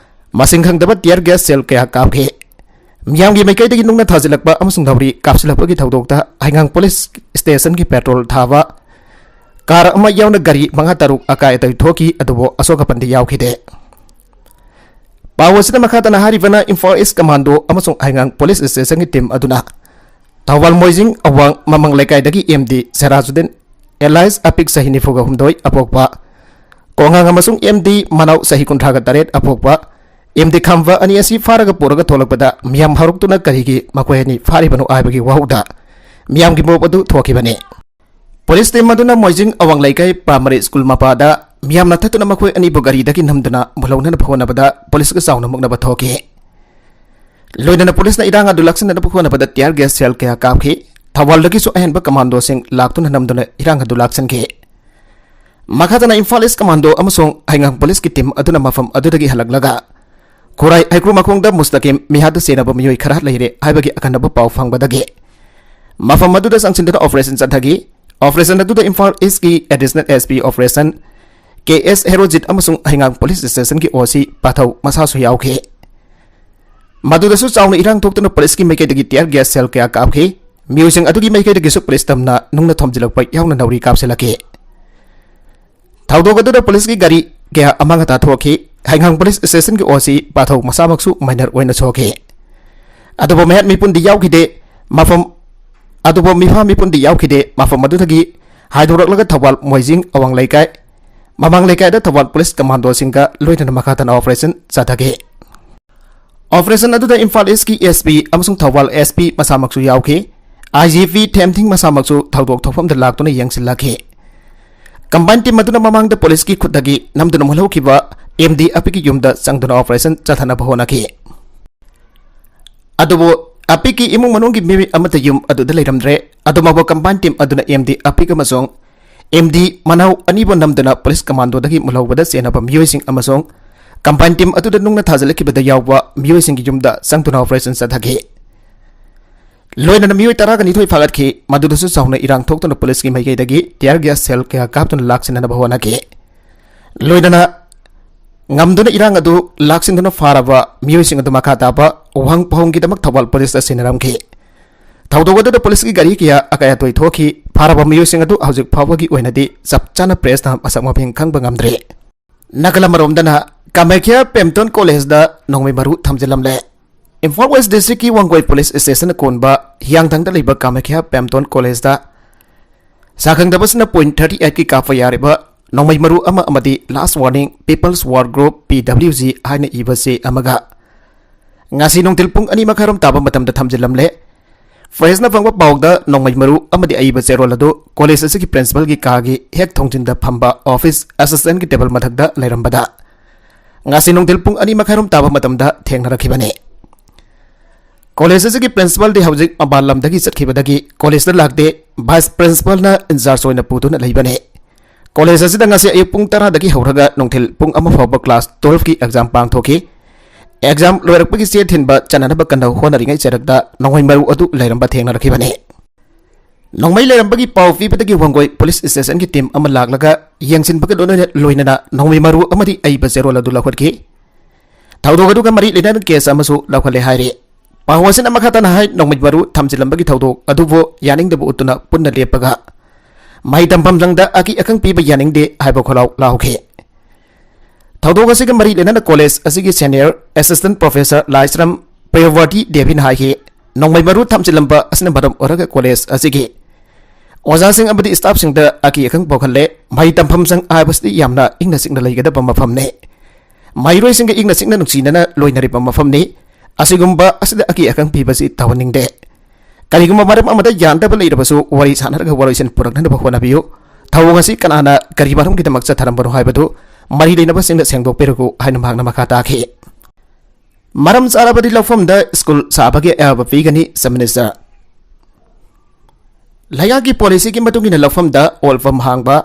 ꯃꯁꯤꯡ ꯈꯪꯗꯕ tear gas shell ꯀꯌꯥ ꯀꯥꯞꯈꯤ꯫ ꯃꯤꯌꯥꯝꯒꯤ ꯃꯥꯏꯀꯩꯗꯒꯤ ꯅꯨꯡꯅ ꯊꯥꯖꯤꯜꯂꯛꯄ ꯑꯃꯁꯨꯡ ꯅꯥꯎꯔꯤ ꯀꯥꯞꯁꯤꯜꯂꯛꯄꯒꯤ ꯊꯧꯗꯣꯛꯇ ꯍꯩꯉꯥꯡ police station ꯒꯤ patrol ꯊꯥꯕ car ꯑꯃ ꯌꯥꯎꯅ ꯒꯥꯔꯤ ꯃꯉꯥ ꯇꯔꯨꯛ ꯑꯀꯥꯏ ꯑꯇꯣꯏ ꯊꯣꯛꯈꯤ, ꯑꯗꯨꯕꯨ ꯑꯁꯣꯛ ꯑꯄꯟꯗꯤ ꯌꯥꯎꯈꯤꯗꯦ꯫ ꯄꯥꯎ ꯑꯁꯤꯗ ꯃꯈꯥ ꯇꯥꯅ ꯍꯥꯏꯔꯤꯕꯅ ꯏꯝꯐꯥꯜ East Commando ꯑꯃꯁꯨꯡ ꯍꯩꯉꯥꯡ police station ꯒꯤ team ꯑꯗꯨꯅ ꯊꯧꯕꯥꯜ ꯃꯣꯏꯖꯤꯡ ꯑꯋꯥꯡ ꯃꯃꯥꯡ ꯂꯩꯀꯥꯏꯗꯒꯤ ꯑꯦꯝ ꯗꯤ ꯁꯦꯔꯥꯖꯨꯗꯤꯟ alias ꯑꯄꯤꯛ, ꯆꯍꯤ ꯅꯤꯐꯨꯒ ꯍꯨꯝꯗꯣꯏ ꯑꯄꯣꯛꯄ, ꯀꯣꯉꯥꯡ ꯑꯃꯁꯨꯡ ꯑꯦꯝ ꯗꯤ ꯃꯅꯥꯎ, ꯆꯍꯤ ꯀꯨꯟꯊ꯭ꯔꯥꯒ ꯇꯔꯦꯠ ꯑꯄꯣꯛꯄ, ꯑꯦꯝ ꯗꯤ ꯈꯝꯕ ꯑꯅꯤ ꯑꯁꯤ ꯐꯥꯔꯒ ꯄꯨꯔꯒ ꯊꯣꯛꯂꯛꯄꯗ ꯃꯤꯌꯥꯝ ꯍꯧꯔꯛꯇꯨꯅ ꯀꯔꯤꯒꯤ ꯃꯈꯣꯏ ꯑꯅꯤ ꯐꯥꯔꯤꯕꯅꯣ ꯍꯥꯏꯕꯒꯤ ꯋꯥꯍꯧꯗ ꯃꯤꯌꯥꯝꯒꯤ mob ꯑꯗꯨ ꯊꯣꯛꯈꯤꯕꯅꯤ꯫ Police team ꯑꯗꯨꯅ ꯃꯣꯏꯖꯤꯡ ꯑꯋꯥꯡ ꯂꯩꯀꯥꯏ primary school ꯃꯄꯥꯗ ꯃꯤꯌꯥꯝꯅ ꯊꯠꯇꯨꯅ ꯃꯈꯣꯏ ꯑꯅꯤꯕꯨ ꯒꯥꯔꯤꯗꯒꯤ ꯅꯝꯗꯨꯅ ꯃꯨꯜꯍꯧꯅꯅꯕ ꯍꯣꯠꯅꯕꯗ police ꯀ ꯆꯥꯎꯅ ꯃꯨꯛꯅꯕ ꯊꯣꯛꯈꯤ꯫ ꯂꯣꯏꯅꯅ police ꯅ ꯏꯔꯥꯡ ꯑꯗꯨ ꯂꯥꯛꯁꯤꯟꯅꯅꯕ ꯍꯣꯠꯅꯕꯗ tear gas shell ꯀꯌꯥ ꯀꯥꯞꯈꯤ꯫ ꯊꯧꯕꯥꯜꯗꯒꯤꯁꯨ ꯑꯍꯦꯟꯕ commando ꯁꯤꯡ ꯂꯥꯛꯇꯨꯅ ꯅꯝꯗꯨꯅ ꯏꯔꯥꯡ ꯑꯗꯨ ꯂꯥꯛꯁꯤꯟꯈꯤ꯫ ꯃꯈꯥ ꯇꯥꯅ ꯏꯝꯐꯥꯜ East Commando ꯑꯃꯁꯨꯡ ꯍꯩꯉꯥꯡ police ꯀꯤ team ꯑꯗꯨꯅ ꯃꯐꯝ ꯑꯗꯨꯗꯒꯤ ꯍꯜꯂꯛꯂꯒ ꯈꯨꯔꯥꯏ ꯍꯩꯀ꯭ꯔꯨ ꯃꯈꯣꯡꯗ ꯃꯨꯁꯇꯥꯀꯤꯝ ꯃꯤꯍꯥꯠꯇ ꯆꯦꯟꯅꯕ ꯃꯤꯑꯣꯏ ꯈꯔ ꯂꯩꯔꯦ ꯍꯥꯏꯕꯒꯤ ꯑꯀꯟꯅꯕ ꯄꯥꯎ ꯐꯪꯕꯗꯒꯤ ꯃꯐꯝ ꯑꯗꯨꯗ ꯆꯪꯁꯤꯟꯗꯨꯅ operation ꯆꯠꯊꯈꯤ꯫ Operation ꯑꯗꯨꯗ ꯏꯝꯐꯥꯜ East ꯀꯤ additional S P operation ꯀꯦ ꯑꯦꯁ ꯍꯦꯔꯣꯖꯤꯠ ꯑꯃꯁꯨꯡ ꯍꯩꯉꯥꯡ police station ꯒꯤ O C ꯄꯥꯊꯧ ꯃꯁꯥꯁꯨ ꯌꯥꯎꯈꯤ꯫ ꯃꯗꯨꯗꯁꯨ ꯆꯥꯎꯅ ꯏꯔꯥꯡ ꯊꯣꯛꯇꯨꯅ police ꯀꯤ ꯃꯥꯏꯀꯩꯗꯒꯤ tear gas shell ꯀꯌꯥ ꯀꯥꯞꯈꯤ꯫ ꯃꯤꯑꯣꯏꯁꯤꯡ ꯑꯗꯨꯒꯤ ꯃꯥꯏꯀꯩꯗꯒꯤꯁꯨ police ꯇꯝꯅ ꯅꯨꯡꯅ ꯊꯣꯝꯖꯤꯜꯂꯛꯄ ꯌꯥꯎꯅ ꯅꯥꯎꯔꯤ ꯀꯥꯞꯁꯤꯜꯂꯛꯈꯤ꯫ ꯊꯧꯗꯣꯛ ꯑꯗꯨꯗ police ꯀꯤ ꯒꯥꯔꯤ ꯀꯌꯥ ꯑꯃꯥꯡ ꯑꯇꯥ ꯊꯣꯛꯈꯤ꯫ ꯍꯩꯉꯥꯡ police station ꯒꯤ O C ꯄꯥꯊꯧ ꯃꯁꯥꯃꯛꯁꯨ minor ꯑꯣꯏꯅ ꯁꯣꯛꯈꯤ꯫ ꯑꯗꯨꯕꯨ ꯃꯤꯍꯥꯠ ꯃꯤꯄꯨꯟꯗꯤ ꯌꯥꯎꯈꯤꯗꯦ꯫ ꯃꯐꯝ ꯑꯗꯨꯕꯨ ꯃꯤꯐꯥ ꯃꯤꯄꯨꯟꯗꯤ ꯌꯥꯎꯈꯤꯗꯦ꯫ ꯃꯐꯝ ꯑꯗꯨꯗꯒꯤ ꯍꯥꯏꯗꯣꯔꯛꯂꯒ ꯊꯧꯕꯥꯜ ꯃꯣꯏꯖꯤꯡ ꯑꯋꯥꯡ ꯂꯩꯀꯥꯏ, ꯃꯃꯥꯡ ꯂꯩꯀꯥꯏꯗ ꯊꯧꯕꯥꯜ police commando ꯁꯤꯡꯒ ꯂꯣꯏꯅꯅ ꯃꯈꯥ ꯇꯥꯅ operation ꯆꯠꯊꯈꯤ꯫ ꯑꯣꯄꯔꯦꯁꯟ ꯑꯗꯨꯗ ꯏꯝꯐꯥꯜ ꯏꯁꯀꯤ ꯑꯦꯁ ꯄꯤ ꯑꯃꯁꯨꯡ ꯊꯧꯕꯥꯜ ꯑꯦꯁ ꯄꯤ ꯃꯁꯥꯃꯛꯁꯨ ꯌꯥꯎꯈꯤ꯫ ꯑꯥꯏ ꯖꯤ ꯄꯤ ꯊꯦꯝꯊꯤꯡ ꯃꯁꯥꯃꯛꯁꯨ ꯊꯧꯗꯣꯛ ꯊꯣꯛꯐꯝꯗ ꯂꯥꯛꯇꯨꯅ ꯌꯦꯡꯁꯤꯜꯂꯛꯈꯤ꯫ ꯀꯝꯕꯥꯏꯟ ꯇꯤꯝ ꯑꯗꯨꯅ ꯃꯃꯥꯡꯗ ꯄꯨꯂꯤꯁꯀꯤ ꯈꯨꯠꯇꯒꯤ ꯅꯝꯗꯨꯅ ꯃꯨꯜꯍꯧꯈꯤꯕ ꯑꯦꯝ ꯗꯤ ꯑꯄꯤꯛꯀꯤ ꯌꯨꯝꯗ ꯆꯪꯗꯨꯅ ꯑꯣꯄꯔꯦꯁꯟ ꯆꯠꯊꯅꯕ ꯍꯣꯠꯅꯈꯤ꯫ ꯑꯗꯨꯕꯨ ꯑꯄꯤꯛꯀꯤ ꯏꯃꯨꯡ ꯃꯅꯨꯡꯒꯤ ꯃꯤꯑꯣꯏ ꯑꯃꯠꯇ ꯌꯨꯝ ꯑꯗꯨꯗ ꯂꯩꯔꯝꯗ꯭ꯔꯦ꯫ ꯑꯗꯨꯃꯛꯄꯨ ꯀꯝꯕꯥꯏꯟ ꯇꯤꯝ ꯑꯗꯨꯅ ꯑꯦꯝ ꯗꯤ ꯑꯄꯤꯛ ꯑꯃꯁꯨꯡ ꯑꯦꯝ ꯗꯤ ꯃꯅꯥꯎ ꯑꯅꯤꯕꯨ ꯅꯝꯗꯨꯅ ꯄꯨꯂꯤꯁ ꯀꯃꯥꯟꯗꯣꯗꯒꯤ ꯃꯨꯜꯍꯧꯕꯗ ꯆꯦꯟꯅꯕ ꯃꯤꯑꯣꯏꯁꯤꯡ ꯑꯃꯁꯨꯡ ꯀꯝꯕꯥꯏꯟ ꯇꯤꯝ ꯑꯗꯨꯗ ꯅꯨꯡꯅ ꯊꯥꯖꯤꯜꯂꯛꯈꯤꯕꯗ ꯌꯥꯎꯕ ꯃꯤꯑꯣꯏꯁꯤꯡꯒꯤ ꯌꯨꯝꯗ ꯆꯪꯗꯨꯅ ꯑꯣꯄꯔꯦꯁꯟ ꯆꯠꯊꯈꯤ꯫ ꯂꯣꯏꯅꯅ ꯃꯤꯑꯣꯏ ꯇꯔꯥꯒ ꯅꯤꯊꯣꯏ ꯐꯥꯒꯠꯈꯤ꯫ ꯃꯗꯨꯗꯁꯨ ꯆꯥꯎꯅ ꯏꯔꯥꯡ ꯊꯣꯛꯇꯨꯅ ꯄꯨꯂꯤꯁꯀꯤ ꯃꯥꯏꯀꯩꯗꯒꯤ tear gas shell ꯀꯌꯥ ꯀꯥꯞꯇꯨꯅ ꯂꯥꯛꯁꯤꯟꯅꯅꯕ ꯍꯣꯠꯅꯈꯤ꯫ ꯂꯣꯏꯅꯅ ꯉꯝꯗꯨꯅ ꯏꯔꯥꯡ ꯑꯗꯨ ꯂꯥꯛꯁꯤꯟꯗꯨꯅ ꯐꯥꯔꯕ ꯃꯤꯑꯣꯏꯁꯤꯡ ꯑꯗꯨ ꯃꯈꯥ ꯇꯥꯕ ꯋꯥꯍꯪ ꯄꯥꯎꯍꯪꯒꯤꯗꯃꯛ ꯊꯧꯕꯥꯜ ꯄꯨꯂꯤꯁꯇ ꯁꯤꯟꯅꯔꯝꯈꯤ꯫ ꯊꯧꯗꯣꯛ ꯑꯗꯨꯗ ꯄꯨꯂꯤꯁꯀꯤ ꯒꯥꯔꯤ ꯀꯌꯥ ꯑꯀꯥꯏ ꯑꯇꯣꯏ ꯊꯣꯛꯈꯤ꯫ ꯐꯥꯔꯕ ꯃꯤꯑꯣꯏꯁꯤꯡ ꯑꯗꯨ ꯍꯧꯖꯤꯛ ꯐꯥꯎꯕꯒꯤ ꯑꯣꯏꯅꯗꯤ ꯆꯞ ꯆꯥꯅ ꯄ꯭ꯔꯦꯁꯅ ꯃꯁꯛ ꯃꯃꯤꯡ ꯈꯪꯕ ꯉꯝꯗ꯭ꯔꯤ꯫ ꯅꯥꯀꯜ ꯑꯃꯔꯣꯝꯗꯅ ꯀꯥꯃꯥꯈ꯭ꯌꯥ ꯄꯦꯝꯇꯣꯟ ꯀꯣꯂꯦꯖꯇ ꯅꯣꯡꯃꯩ ꯃꯔꯨ ꯊꯝꯖꯤꯜꯂꯝꯂꯦ꯫ ꯏꯝꯐꯥꯜ ꯋꯦꯁ ꯗꯤꯁꯇ꯭ꯔꯤꯛꯀꯤ ꯋꯥꯡꯒꯣꯏ ꯄꯨꯂꯤꯁ ꯁ꯭ꯇꯦꯁꯟ ꯀꯣꯟꯕ ꯍꯤꯌꯥꯡꯊꯥꯡꯗ ꯂꯩꯕ ꯀꯥꯃꯥꯈ꯭ꯌꯥ ꯄꯦꯝꯇꯣꯟ ꯀꯣꯂꯦꯖꯇ ꯁꯥ ꯈꯪꯗꯕꯁꯤꯡꯅ ꯄꯣꯏꯟ ꯊꯥꯔꯇꯤ ꯑꯩꯠꯀꯤ ꯀꯥꯞꯄ ꯌꯥꯔꯤꯕ ꯅꯣꯡꯃꯩ ꯃꯔꯨ ꯑꯃ ꯑꯃꯗꯤ Last Warning People's War Group, P W G, ꯍꯥꯏꯅ ꯏꯕ ꯆꯦ ꯑꯃꯒ ꯉꯁꯤ ꯅꯨꯡꯊꯤꯜ ꯄꯨꯡ ꯑꯅꯤ ꯃꯈꯥꯏꯔꯣꯝ ꯇꯥꯕ ꯃꯇꯝꯗ ꯊꯝꯖꯤꯜꯂꯝꯂꯦ꯫ ꯄ꯭ꯔꯦꯁꯅ ꯐꯪꯕ ꯄꯥꯎꯗ ꯅꯣꯡꯃꯩ ꯃꯔꯨ ꯑꯃꯗꯤ ꯑꯏꯕ ꯆꯦꯔꯣꯜ ꯑꯗꯨ ꯀꯣꯂꯦꯖ ꯑꯁꯤꯒꯤ ꯄ꯭ꯔꯤꯟꯁꯤꯄꯜꯒꯤ ꯀꯥꯒꯤ ꯍꯦꯛ ꯊꯣꯡꯖꯤꯟꯗ ꯐꯝꯕ ꯑꯣꯐꯤꯁ ꯑꯦꯁꯤꯁꯇꯦꯟꯒꯤ ꯇꯦꯕꯜ ꯃꯊꯛꯇ ꯂꯩꯔꯝꯕꯗ ꯉꯁꯤ ꯅꯨꯡꯊꯤꯜ ꯄꯨꯡ ꯑꯅꯤ ꯃꯈꯥꯏꯔꯣꯝ ꯇꯥꯕ ꯃꯇꯝꯗ ꯊꯦꯡꯅꯔꯛꯈꯤꯕꯅꯤ꯫ ꯀꯣꯂꯦꯖ ꯑꯁꯤꯒꯤ ꯄ꯭ꯔꯤꯟꯁꯤꯄꯜꯗꯤ ꯍꯧꯖꯤꯛ ꯃꯄꯥꯟ ꯂꯝꯗꯒꯤ ꯆꯠꯈꯤꯕꯗꯒꯤ ꯀꯣꯂꯦꯖꯇ ꯂꯥꯛꯇꯦ꯫ ꯚꯥꯏꯁ ꯄ꯭ꯔꯤꯟꯁꯤꯄꯜꯅ ꯏꯟꯆꯥꯔꯖ ꯑꯣꯏꯅ ꯄꯨꯗꯨꯅ ꯂꯩꯕꯅꯤ꯫ ꯀꯣꯂꯦꯖ ꯑꯁꯤꯗ ꯉꯁꯤ ꯑꯌꯨꯛ ꯄꯨꯡ ꯇꯔꯥꯗꯒꯤ ꯍꯧꯔꯒ ꯅꯨꯡꯊꯤꯜ ꯄꯨꯡ ꯑꯃ ꯐꯥꯎꯕ ꯀ꯭ꯂꯥꯁ ꯇꯨꯋꯦꯜꯐꯀꯤ ꯑꯦꯛꯖꯥꯝ ꯄꯥꯡꯊꯣꯛꯈꯤ꯫ ꯑꯦꯛꯖꯥꯝ ꯂꯣꯏꯔꯛꯄꯒꯤ ꯆꯦ ꯊꯤꯟꯕ ꯆꯠꯅꯅꯕ ꯀꯟꯅ ꯍꯣꯠꯅꯔꯤꯉꯩ ꯆꯔꯛꯇ ꯅꯣꯡꯃꯩ ꯃꯔꯨ ꯑꯗꯨ ꯂꯩꯔꯝꯕ ꯊꯦꯡꯅꯔꯛꯈꯤꯕꯅꯤ꯫ ꯅꯣꯡꯃꯩ ꯂꯩꯔꯝꯕꯒꯤ ꯄꯥꯎ ꯄꯤꯕꯗꯒꯤ ꯋꯥꯡꯒꯣꯏ ꯄꯨꯂꯤꯁ ꯁ꯭ꯇꯦꯁꯟꯒꯤ ꯇꯤꯝ ꯑꯃ ꯂꯥꯛꯂꯒ ꯌꯦꯡꯁꯤꯟꯕꯒ ꯂꯣꯏꯅ-, ꯂꯣꯏꯅꯅ ꯅꯣꯡꯃꯩ ꯃꯔꯨ ꯑꯃꯗꯤ ꯑꯏꯕ ꯆꯦꯔꯣꯜ ꯑꯗꯨ ꯂꯧꯈꯠꯈꯤ꯫ ꯊꯧꯗꯣꯛ ꯑꯗꯨꯒ ꯃꯔꯤ ꯂꯩꯅꯅ ꯀꯦꯁ ꯑꯃꯁꯨ ꯂꯧꯈꯠꯂꯦ ꯍꯥꯏꯔꯤ꯫ ꯄꯥꯎ ꯑꯁꯤꯅ ꯃꯈꯥ ꯇꯥꯅ ꯍꯥꯏ, ꯅꯣꯡꯃꯩ ꯃꯔꯨ ꯊꯝꯖꯤꯜꯂꯝꯕꯒꯤ ꯊꯧꯗꯣꯛ ꯑꯗꯨꯕꯨ ꯌꯥꯅꯤꯡꯗꯕ ꯎꯠꯇꯨꯅ ꯄꯨꯟꯅ ꯂꯦꯞꯄꯒ ꯃꯍꯩ ꯇꯝꯐꯝ ꯁꯪꯗ ꯑꯀꯤ ꯑꯈꯪ ꯄꯤꯕ ꯌꯥꯅꯤꯡꯗꯦ ꯍꯥꯏꯕ ꯈꯣꯜꯂꯥꯎ ꯂꯥꯎꯈꯤ꯫ ꯊꯧꯗꯣꯛ ꯑꯁꯤꯒ ꯃꯔꯤ ꯂꯩꯅꯅ ꯀꯣꯂꯦꯖ ꯑꯁꯤꯒꯤ ꯁꯦꯅꯤꯌꯔ ꯑꯦꯁꯤꯁꯇꯦꯟ ꯄ꯭ꯔꯣꯐꯦꯁꯔ ꯂꯥꯏꯁ꯭ꯔꯝ ꯄ꯭ꯔꯤꯌꯕꯔꯇꯤ ꯗꯦꯕꯤꯅ ꯍꯥꯏꯈꯤ, ꯅꯣꯡꯃꯩ ꯃꯔꯨ ꯊꯝꯖꯤꯜꯂꯝꯕ ꯑꯁꯤꯅ ꯃꯔꯝ ꯑꯣꯏꯔꯒ ꯀꯣꯂꯦꯖ ꯑꯁꯤꯒꯤ ꯑꯣꯖꯥꯁꯤꯡ ꯑꯃꯗꯤ ꯁ꯭ꯇꯥꯐꯁꯤꯡꯗ ꯑꯀꯤ ꯑꯈꯪ ꯄꯣꯛꯍꯜꯂꯦ꯫ ꯃꯍꯩ ꯇꯝꯐꯝ ꯁꯪ ꯍꯥꯏꯕꯁꯤꯗꯤ ꯌꯥꯝꯅ ꯏꯪꯅ ꯆꯤꯛꯅ ꯂꯩꯒꯗꯕ ꯃꯐꯝꯅꯤ꯫ ꯃꯍꯩꯔꯣꯏꯁꯤꯡꯒ ꯏꯪꯅ ꯆꯤꯛꯅ ꯅꯨꯡꯁꯤꯅꯅ ꯂꯣꯏꯅꯔꯤꯕ ꯃꯐꯝꯅꯤ꯫ ꯑꯁꯤꯒꯨꯝꯕ ꯑꯁꯤꯗ ꯑꯀꯤ ꯑꯈꯪ ꯄꯤꯕꯁꯤ ꯇꯧꯍꯟꯅꯤꯡꯗꯦ꯫ ꯀꯔꯤꯒꯨꯝꯕ ꯃꯔꯝ ꯑꯃꯗ ꯌꯥꯟꯗꯕ ꯂꯩꯔꯕꯁꯨ ꯋꯥꯔꯤ ꯁꯥꯟꯅꯔꯒ ꯋꯥꯔꯣꯏꯁꯤꯟ ꯄꯨꯔꯛꯅꯅꯕ ꯍꯣꯠꯅꯕꯤꯌꯨ꯫ ꯊꯧꯑꯣꯡ ꯑꯁꯤ ꯀꯅꯥꯅ ꯀꯔꯤ ꯃꯔꯝꯒꯤꯗꯃꯛ ꯆꯠꯊꯔꯝꯕꯅꯣ ꯍꯥꯏꯕꯗꯨ ꯃꯔꯤ ꯂꯩꯅꯕꯁꯤꯡꯅ ꯁꯦꯡꯗꯣꯛꯄꯤꯔꯛꯎ ꯍꯥꯏꯅ ꯃꯍꯥꯛꯅ ꯃꯈꯥ ꯇꯥꯈꯤ꯫ ꯃꯔꯝ ꯆꯥꯔꯕꯗꯤ ꯂꯧꯐꯝꯗ ꯁ꯭ꯀꯨꯜ ꯁꯥꯕꯒꯤ ꯑꯌꯥꯕ ꯄꯤꯒꯅꯤ, ꯆꯤꯐ ꯃꯤꯅꯤꯁꯇꯔ꯫ ꯂꯩꯉꯥꯛꯀꯤ ꯄꯣꯂꯤꯁꯤꯒꯤ ꯃꯇꯨꯡ ꯏꯟꯅ ꯂꯧꯐꯝꯗ ꯑꯣꯜꯐꯝ ꯍꯥꯡꯕ,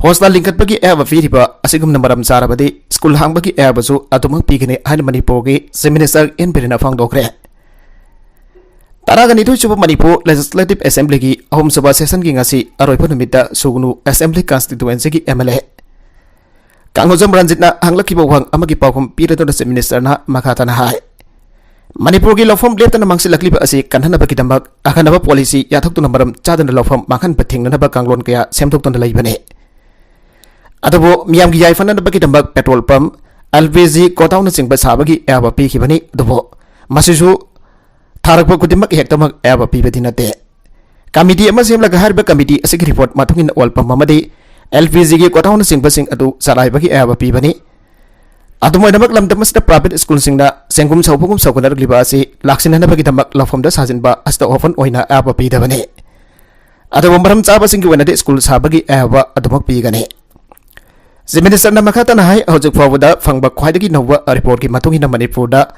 ꯍꯣꯁꯇꯦꯜ ꯂꯤꯡꯈꯠꯄꯒꯤ ꯑꯌꯥꯕ ꯄꯤꯔꯤꯕ ꯑꯁꯤꯒꯨꯝꯅ ꯃꯔꯝ ꯆꯥꯔꯕꯗꯤ ꯁ꯭ꯀꯨꯜ ꯍꯥꯡꯕꯒꯤ ꯑꯌꯥꯕꯁꯨ ꯑꯗꯨꯃꯛ ꯄꯤꯒꯅꯤ ꯍꯥꯏꯅ ꯃꯅꯤꯄꯨꯔꯒꯤ ꯆꯤꯐ ꯃꯤꯅꯤꯁꯇꯔ ꯑꯦꯟ ꯕꯤꯔꯦꯟꯅ ꯐꯣꯡꯗꯣꯛꯈ꯭ꯔꯦ꯫ ꯇꯔꯥꯒ ꯅꯤꯊꯣꯏ ꯁꯨꯕ ꯃꯅꯤꯄꯨꯔ ꯂꯦꯖꯤꯁꯂꯦꯇꯤꯚ ꯑꯦꯁꯦꯝꯕ꯭ꯂꯤꯒꯤ ꯑꯍꯨꯝꯁꯨꯕ ꯁꯦꯁꯟꯒꯤ ꯉꯁꯤ ꯑꯔꯣꯏꯕ ꯅꯨꯃꯤꯠꯇ ꯁꯨꯒꯅꯨ ꯑꯦꯁꯦꯝꯕ꯭ꯂꯤ ꯀꯟꯁꯇꯤꯇꯨꯋꯦꯟꯁꯤꯒꯤ ꯑꯦꯝ ꯑꯦꯜ ꯑꯦ ꯀꯥꯡꯉꯣꯖꯝ ꯔꯟꯖꯤꯠꯅ ꯍꯪꯂꯛꯈꯤꯕ ꯋꯥꯍꯪ ꯑꯃꯒꯤ ꯄꯥꯎꯈꯨꯝ ꯄꯤꯔꯗꯨꯅ ꯆꯤꯐ ꯃꯤꯅꯤꯁꯇꯔꯅ ꯃꯈꯥ ꯇꯥꯅ ꯍꯥꯏ, ꯃꯅꯤꯄꯨꯔꯒꯤ ꯂꯧꯐꯝ ꯂꯦꯞꯇꯅ ꯃꯥꯡꯁꯤꯜꯂꯛꯂꯤꯕ ꯑꯁꯤ ꯀꯟꯊꯅꯕꯒꯤꯗꯃꯛ ꯑꯈꯟꯅꯕ ꯄꯣꯂꯤꯁꯤ ꯌꯥꯊꯣꯛꯇꯨꯅ ꯃꯔꯝ ꯆꯥꯗꯅ ꯂꯧꯐꯝ ꯃꯥꯡꯍꯟꯕ ꯊꯤꯡꯅꯅꯕ ꯀꯥꯡꯂꯣꯟ ꯀꯌꯥ ꯁꯦꯝꯗꯣꯛꯇꯨꯅ ꯂꯩꯕꯅꯤ꯫ ꯑꯗꯨꯕꯨ ꯃꯤꯌꯥꯝꯒꯤ ꯌꯥꯏꯐꯅꯅꯕꯒꯤꯗꯃꯛ petrol pump, L P G ꯒꯣꯗꯥꯎꯟꯅꯆꯤꯡꯕ ꯁꯥꯕꯒꯤ ꯑꯌꯥꯕ ꯄꯤꯈꯤꯕꯅꯤ꯫ ꯑꯗꯨꯕꯨ ꯃꯁꯤꯁꯨ ꯊꯥꯔꯛꯄ ꯈꯨꯗꯤꯡꯃꯛ ꯍꯦꯛꯇꯃꯛ ꯑꯌꯥꯕ ꯄꯤꯕꯗꯤ ꯅꯠꯇꯦ꯫ ꯀꯃꯤꯇꯤ ꯑꯃ ꯁꯦꯝꯂꯒ ꯍꯥꯏꯔꯤꯕ ꯀꯃꯤꯇꯤ ꯑꯁꯤꯒꯤ ꯔꯤꯄꯣꯔꯠ ꯃꯇꯨꯡ ꯏꯟꯅ ꯑꯣꯜ ꯄꯝꯞ ꯑꯃꯗꯤ ꯑꯦꯜ ꯄꯤ ꯖꯤꯒꯤ ꯒꯣꯗꯥꯎꯟꯅꯆꯤꯡꯕꯁꯤꯡ ꯑꯗꯨ ꯆꯂꯥꯏꯕꯒꯤ ꯑꯌꯥꯕ ꯄꯤꯕꯅꯤ꯫ ꯑꯗꯨꯝ ꯑꯣꯏꯅꯃꯛ, ꯂꯝꯗꯝ ꯑꯁꯤꯗ ꯄ꯭ꯔꯥꯏꯚꯦꯠ ꯁ꯭ꯀꯨꯜꯁꯤꯡꯅ ꯁꯦꯡꯒꯨꯝ ꯁꯧꯕꯒꯨꯝ ꯁꯧꯒꯠꯅꯔꯛꯂꯤꯕ ꯑꯁꯤ ꯂꯥꯛꯁꯤꯟꯅꯅꯕꯒꯤꯗꯃꯛ ꯂꯧꯐꯝꯗ ꯁꯥꯖꯤꯟꯕ ꯑꯁꯤꯗ ꯑꯣꯄꯟ ꯑꯣꯏꯅ ꯑꯌꯥꯕ ꯄꯤꯗꯕꯅꯤ꯫ ꯑꯗꯨꯕꯨ ꯃꯔꯝ ꯆꯥꯕꯁꯤꯡꯒꯤ ꯑꯣꯏꯅꯗꯤ ꯁ꯭ꯀꯨꯜ ꯁꯥꯕꯒꯤ ꯑꯌꯥꯕ ꯑꯗꯨꯃꯛ ꯄꯤꯒꯅꯤ꯫ ꯆꯤꯐ ꯃꯤꯅꯤꯁꯇꯔꯅ ꯃꯈꯥ ꯇꯥꯅ ꯍꯥꯏ, ꯍꯧꯖꯤꯛ ꯐꯥꯎꯕꯗ ꯐꯪꯕ ꯈ꯭ꯋꯥꯏꯗꯒꯤ ꯅꯧꯕ ꯔꯤꯄꯣꯔꯠꯀꯤ ꯃꯇꯨꯡ ꯏꯟꯅ ꯃꯅꯤꯄꯨꯔꯗ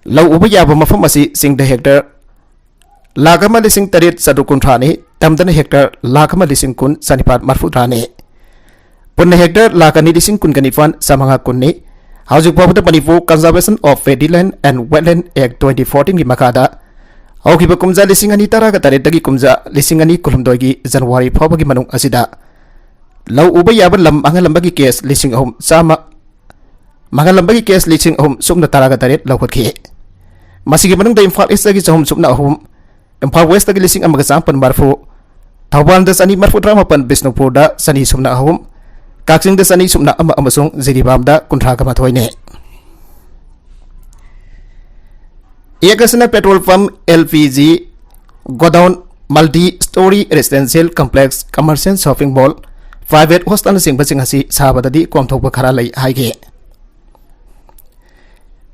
ꯂꯧ ꯎꯕ ꯌꯥꯕ ꯃꯐꯝ ꯑꯁꯤ ꯆꯤꯡꯗ ꯍꯦꯛꯇꯔ ꯂꯥꯈ ꯑꯃ ꯂꯤꯁꯤꯡ ꯇꯔꯦꯠ ꯆꯥꯇ꯭ꯔꯨꯛ ꯀꯨꯟꯊ꯭ꯔꯥꯅꯤ, ꯇꯝꯗꯅ ꯍꯦꯛꯇꯔ ꯂꯥꯈ ꯑꯃ ꯂꯤꯁꯤꯡ ꯀꯨꯟ ꯆꯥꯅꯤꯄꯥꯜ ꯃꯔꯤꯐꯨꯇꯔꯥꯅꯤ꯫ ꯄꯨꯟꯅ ꯍꯦꯛꯇꯔ ꯂꯥꯈ ꯑꯅꯤ ꯂꯤꯁꯤꯡ ꯀꯨꯟꯒ ꯅꯤꯄꯥꯜ ꯆꯥꯃꯉꯥ ꯀꯨꯟꯅꯤ꯫ ꯍꯧꯖꯤꯛ ꯐꯥꯎꯕꯗ Manipur Conservation of Paddy Land and Wetland Act twenty fourteen ꯒꯤ ꯃꯈꯥꯗ ꯍꯧꯈꯤꯕ ꯀꯨꯝꯖꯥ ꯂꯤꯁꯤꯡ ꯑꯅꯤ ꯇꯔꯥꯒ ꯇꯔꯦꯠꯇꯒꯤ ꯀꯨꯝꯖꯥ ꯂꯤꯁꯤꯡ ꯑꯅꯤ ꯀꯨꯟꯍꯨꯝꯗꯣꯏꯒꯤ ꯖꯅꯋꯥꯔꯤ ꯐꯥꯎꯕꯒꯤ ꯃꯅꯨꯡ ꯑꯁꯤꯗ ꯂꯧ ꯎꯕ ꯌꯥꯕ ꯂꯝ ꯃꯥꯡꯍꯜꯂꯝꯕꯒꯤ ꯀꯦꯁ ꯂꯤꯁꯤꯡ ꯑꯍꯨꯝ ꯆꯥꯝꯃ, ꯃꯥꯡꯍꯜꯂꯝꯕꯒꯤ ꯀꯦꯁ ꯂꯤꯁꯤꯡ ꯑꯍꯨꯝ ꯁꯨꯞꯅ ꯇꯔꯥꯒ ꯇꯔꯦꯠ ꯂꯧꯈꯠꯈꯤ꯫ ꯃꯁꯤꯒꯤ ꯃꯅꯨꯡꯗ ꯏꯝꯐꯥꯜ ꯏꯁꯇꯒꯤ ꯆꯍꯨꯝ ꯁꯨꯞꯅ ꯑꯍꯨꯝ, ꯏꯝꯐꯥꯜ ꯋꯦꯁꯇꯒꯤ ꯂꯤꯁꯤꯡ ꯑꯃꯒ ꯆꯥꯃꯥꯄꯜ ꯃꯔꯤꯐꯨ, ꯊꯧꯕꯥꯜꯗ ꯆꯅꯤ ꯃꯔꯤꯐꯨ ꯇꯔꯥꯃꯥꯄꯜ, ꯕꯤꯁꯅꯨꯄꯨꯔꯗ ꯆꯅꯤ ꯁꯨꯞꯅ ꯑꯍꯨꯝ, ꯀꯛꯆꯤꯡꯗ ꯆꯅꯤ ꯁꯨꯞꯅ ꯑꯃ ꯑꯃꯁꯨꯡ ꯖꯤꯔꯤꯕꯥꯝꯗ ꯀꯨꯟꯊ꯭ꯔꯥꯒ ꯃꯥꯊꯣꯏꯅꯤ꯫ ꯑꯦꯛ ꯑꯁꯤꯅ petrol pump, L P G godown, multi storey residential complex, commercial shopping mall, private ꯍꯣꯁꯇꯦꯜꯅꯆꯤꯡꯕꯁꯤꯡ ꯑꯁꯤ ꯁꯥꯕꯗꯗꯤ ꯀꯣꯝꯊꯣꯛꯄ ꯈꯔ ꯂꯩ ꯍꯥꯏꯈꯤ꯫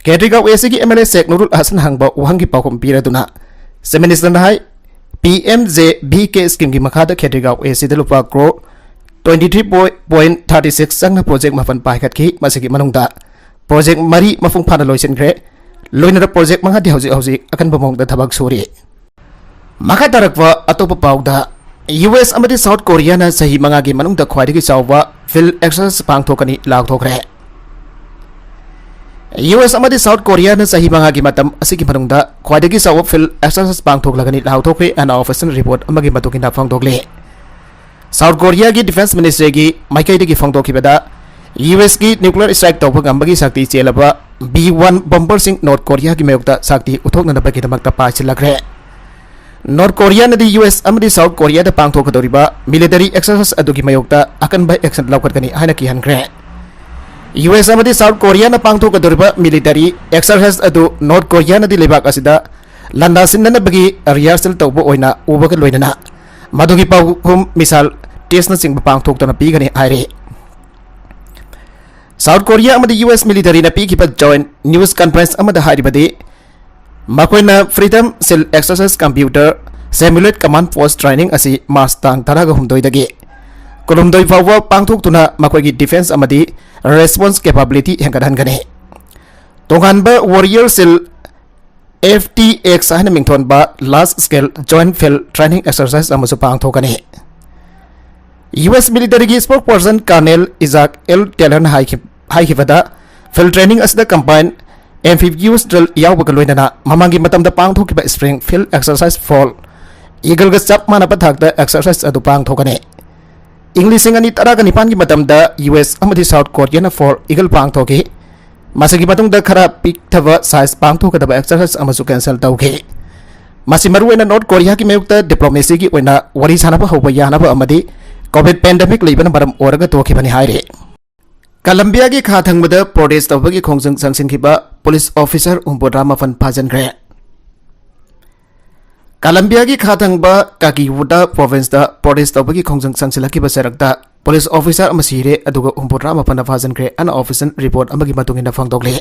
ꯈꯦꯇ꯭ꯔꯤꯒꯥꯎ ꯑꯦ ꯁꯤꯒꯤ ꯑꯦꯝ ꯑꯦꯜ ꯑꯦ ꯁꯦꯛ ꯅꯨꯔꯨꯜ ꯑꯍꯁꯟ ꯍꯪꯕ ꯋꯥꯍꯪꯒꯤ ꯄꯥꯎꯈꯨꯝ ꯄꯤꯔꯗꯨꯅ Chief Minister ꯅ ꯍꯥꯏ, ꯄꯤ ꯑꯦꯝ ꯖꯦ ꯚꯤ ꯀꯦ scheme ꯒꯤ ꯃꯈꯥꯗ ꯈꯦꯇ꯭ꯔꯤꯒꯥꯎ ꯑꯦ ꯁꯤꯗ ꯂꯨꯄꯥ crore twenty three point thirty six ꯆꯪꯅ project ꯃꯥꯄꯟ ꯄꯥꯏꯈꯠꯈꯤ꯫ ꯃꯁꯤꯒꯤ ꯃꯅꯨꯡꯗ project ꯃꯔꯤ ꯃꯄꯨꯡ ꯐꯥꯅ ꯂꯣꯏꯁꯤꯟꯈ꯭ꯔꯦ꯫ ꯂꯣꯏꯅꯅ project ꯃꯉꯥꯗꯤ ꯍꯧꯖꯤꯛ ꯍꯧꯖꯤꯛ ꯑꯀꯟꯕ ꯃꯑꯣꯡꯗ ꯊꯕꯛ ꯁꯨꯔꯤ꯫ ꯃꯈꯥ ꯇꯥꯔꯛꯄ ꯑꯇꯣꯞꯄ ꯄꯥꯎꯗ, ꯌꯨ ꯑꯦꯁ ꯑꯃꯗꯤ ꯁꯥꯎꯠ ꯀꯣꯔꯤꯌꯥꯅ ꯆꯍꯤ ꯃꯉꯥꯒꯤ ꯃꯅꯨꯡꯗ ꯈ꯭ꯋꯥꯏꯗꯒꯤ ꯆꯥꯎꯕ field exercise ꯄꯥꯡꯊꯣꯛꯀꯅꯤ ꯂꯥꯎꯊꯣꯛꯈ꯭ꯔꯦ꯫ ꯌꯨ ꯑꯦꯁ ꯑꯃꯗꯤ ꯁꯥꯎꯠ ꯀꯣꯔꯤꯌꯥꯅ ꯆꯍꯤ ꯃꯉꯥꯒꯤ ꯃꯇꯝ ꯑꯁꯤꯒꯤ ꯃꯅꯨꯡꯗ ꯈ꯭ꯋꯥꯏꯗꯒꯤ ꯆꯥꯎꯕ field exercise ꯄꯥꯡꯊꯣꯛꯂꯒꯅꯤ ꯂꯥꯎꯊꯣꯛꯈ꯭ꯔꯦ ꯍꯥꯏꯅ official report ꯑꯃꯒꯤ ꯃꯇꯨꯡ ꯏꯟꯅ ꯐꯣꯡꯗꯣꯛꯂꯤ꯫ ꯁꯥꯎꯠ ꯀꯣꯔꯤꯌꯥꯒꯤ defence ministry ꯒꯤ ꯃꯥꯏꯀꯩꯗꯒꯤ ꯐꯣꯡꯗꯣꯛꯈꯤꯕꯗ, ꯌꯨ ꯑꯦꯁ ꯀꯤ nuclear strike ꯇꯧꯕ ꯉꯝꯕꯒꯤ ꯁꯛꯇꯤ ꯆꯦꯜꯂꯕ ꯕꯤ ꯋꯥꯟ bomber ꯁꯤꯡ ꯅꯣꯔꯠ ꯀꯣꯔꯤꯌꯥꯒꯤ ꯃꯥꯌꯣꯛꯇ ꯁꯛꯇꯤ ꯎꯠꯊꯣꯛꯅꯅꯕꯒꯤꯗꯃꯛꯇ ꯄꯥꯏꯁꯤꯜꯂꯛꯈ꯭ꯔꯦ꯫ ꯅꯣꯔꯠ ꯀꯣꯔꯤꯌꯥꯅꯗꯤ ꯌꯨ ꯑꯦꯁ ꯑꯃꯗꯤ ꯁꯥꯎꯠ ꯀꯣꯔꯤꯌꯥꯗ ꯄꯥꯡꯊꯣꯛꯀꯗꯧꯔꯤꯕ military exercise ꯑꯗꯨꯒꯤ ꯃꯥꯌꯣꯛꯇ ꯑꯀꯟꯕ action ꯂꯧꯈꯠꯀꯅꯤ ꯍꯥꯏꯅ ꯀꯤꯍꯟꯈ꯭ꯔꯦ꯫ ꯌꯨ ꯑꯦꯁ ꯑꯃꯗꯤ ꯁꯥꯎꯠ ꯀꯣꯔꯤꯌꯥꯅ ꯄꯥꯡꯊꯣꯛꯀꯗꯧꯔꯤꯕ military exercise ꯑꯗꯨ ꯅꯣꯔꯠ ꯀꯣꯔꯤꯌꯥꯅꯗꯤ ꯂꯩꯕꯥꯛ ꯑꯁꯤꯗ ꯂꯥꯟꯗꯥꯁꯤꯟꯅꯅꯕꯒꯤ rehearsal ꯇꯧꯕ ꯑꯣꯏꯅ ꯎꯕꯒ ꯂꯣꯏꯅꯅ ꯃꯗꯨꯒꯤ ꯄꯥꯎꯈꯨꯝ missile test ꯅꯆꯤꯡꯕ ꯄꯥꯡꯊꯣꯛꯇꯨꯅ ꯄꯤꯒꯅꯤ ꯍꯥꯏꯔꯤ꯫ ꯁꯥꯎꯠ ꯀꯣꯔꯤꯌꯥ ꯑꯃꯗꯤ ꯌꯨ ꯑꯦꯁ military ꯅ ꯄꯤꯈꯤꯕ joint news conference ꯑꯃꯗ ꯍꯥꯏꯔꯤꯕꯗꯤ, ꯃꯈꯣꯏꯅ Freedom Shield exercise computer simulate command post training ꯑꯁꯤ ꯃꯥꯔꯆ ꯇꯥꯡ ꯇꯔꯥꯒ ꯍꯨꯝꯗꯣꯏꯗꯒꯤ ꯀꯨꯟꯍꯨꯝꯗꯣꯏ ꯐꯥꯎꯕ ꯄꯥꯡꯊꯣꯛꯇꯨꯅ ꯃꯈꯣꯏꯒꯤ defence ꯑꯃꯗꯤ response capability ꯍꯦꯟꯒꯠꯍꯟꯒꯅꯤ꯫ ꯇꯣꯉꯥꯟꯕ Warrior Shield F T X ꯍꯥꯏꯅ ꯃꯤꯡꯊꯣꯟꯕ large scale joint field training exercise ꯑꯃꯁꯨ ꯄꯥꯡꯊꯣꯛꯀꯅꯤ꯫ ꯌꯨ ꯑꯦꯁ military ꯒꯤ spokesperson Colonel Isaac L Taylor ꯅ ꯍꯥꯏꯈꯤ-, ꯍꯥꯏꯈꯤꯕꯗ, field training ꯑꯁꯤꯗ combined amphibious drill ꯌꯥꯎꯕꯒ ꯂꯣꯏꯅꯅ ꯃꯃꯥꯡꯒꯤ ꯃꯇꯝꯗ ꯄꯥꯡꯊꯣꯛꯈꯤꯕ Spring Field Exercise Fall Eagle ꯒ ꯆꯞ ꯃꯥꯟꯅꯕ ꯊꯥꯛꯇ exercise ꯑꯗꯨ ꯄꯥꯡꯊꯣꯛꯀꯅꯤ꯫ ꯏꯪ ꯂꯤꯁꯤꯡ ꯑꯅꯤ ꯇꯔꯥꯒ ꯅꯤꯄꯥꯟꯒꯤ ꯃꯇꯝꯗ ꯌꯨ ꯑꯦꯁ ꯑꯃꯗꯤ ꯁꯥꯎꯠ ꯀꯣꯔꯤꯌꯥꯅ Fall Eagle ꯄꯥꯡꯊꯣꯛꯈꯤ꯫ ꯃꯁꯤꯒꯤ ꯃꯇꯨꯡꯗ ꯈꯔ ꯄꯤꯛꯊꯕ size ꯄꯥꯡꯊꯣꯛꯀꯗꯕ exercise ꯑꯃꯁꯨ cancel ꯇꯧꯈꯤ꯫ ꯃꯁꯤ ꯃꯔꯨꯑꯣꯏꯅ ꯅꯣꯔꯠ ꯀꯣꯔꯤꯌꯥꯒꯤ ꯃꯥꯌꯣꯛꯇ diplomacy ꯒꯤ ꯑꯣꯏꯅ ꯋꯥꯔꯤ ꯁꯥꯅꯕ ꯍꯧꯕ ꯌꯥꯅꯕ ꯑꯃꯗꯤ COVID pandemic ꯂꯩꯕꯅ ꯃꯔꯝ ꯑꯣꯏꯔꯒ ꯊꯣꯛꯈꯤꯕꯅꯤ ꯍꯥꯏꯔꯤ꯫ ꯀꯂꯝꯕꯤꯌꯥꯒꯤ ꯈꯥ ꯊꯪꯕꯗ protest ꯇꯧꯕꯒꯤ ꯈꯣꯡꯖꯪ ꯆꯪꯁꯤꯟꯈꯤꯕ police officer ꯍꯨꯝꯐꯨꯇꯔꯥ ꯃꯥꯄꯟ ꯐꯥꯖꯤꯟꯈ꯭ꯔꯦ꯫ ꯀꯂꯝꯕꯤꯌꯥꯒꯤ ꯈꯥ ꯊꯪꯕ ꯀꯥꯀꯤꯋꯨꯇꯥ province ꯇ protest ꯇꯧꯕꯒꯤ ꯈꯣꯡꯖꯪ ꯆꯪꯁꯤꯜꯂꯛꯈꯤꯕ ꯆꯔꯛꯇ police officer ꯑꯃ ꯁꯤꯔꯦ, ꯑꯗꯨꯒ ꯍꯨꯝꯐꯨꯇꯔꯥ ꯃꯥꯄꯟꯅ ꯐꯥꯖꯤꯟꯈ꯭ꯔꯦ ꯑꯅ official report ꯑꯃꯒꯤ ꯃꯇꯨꯡ ꯏꯟꯅ ꯐꯣꯡꯗꯣꯛꯂꯤ꯫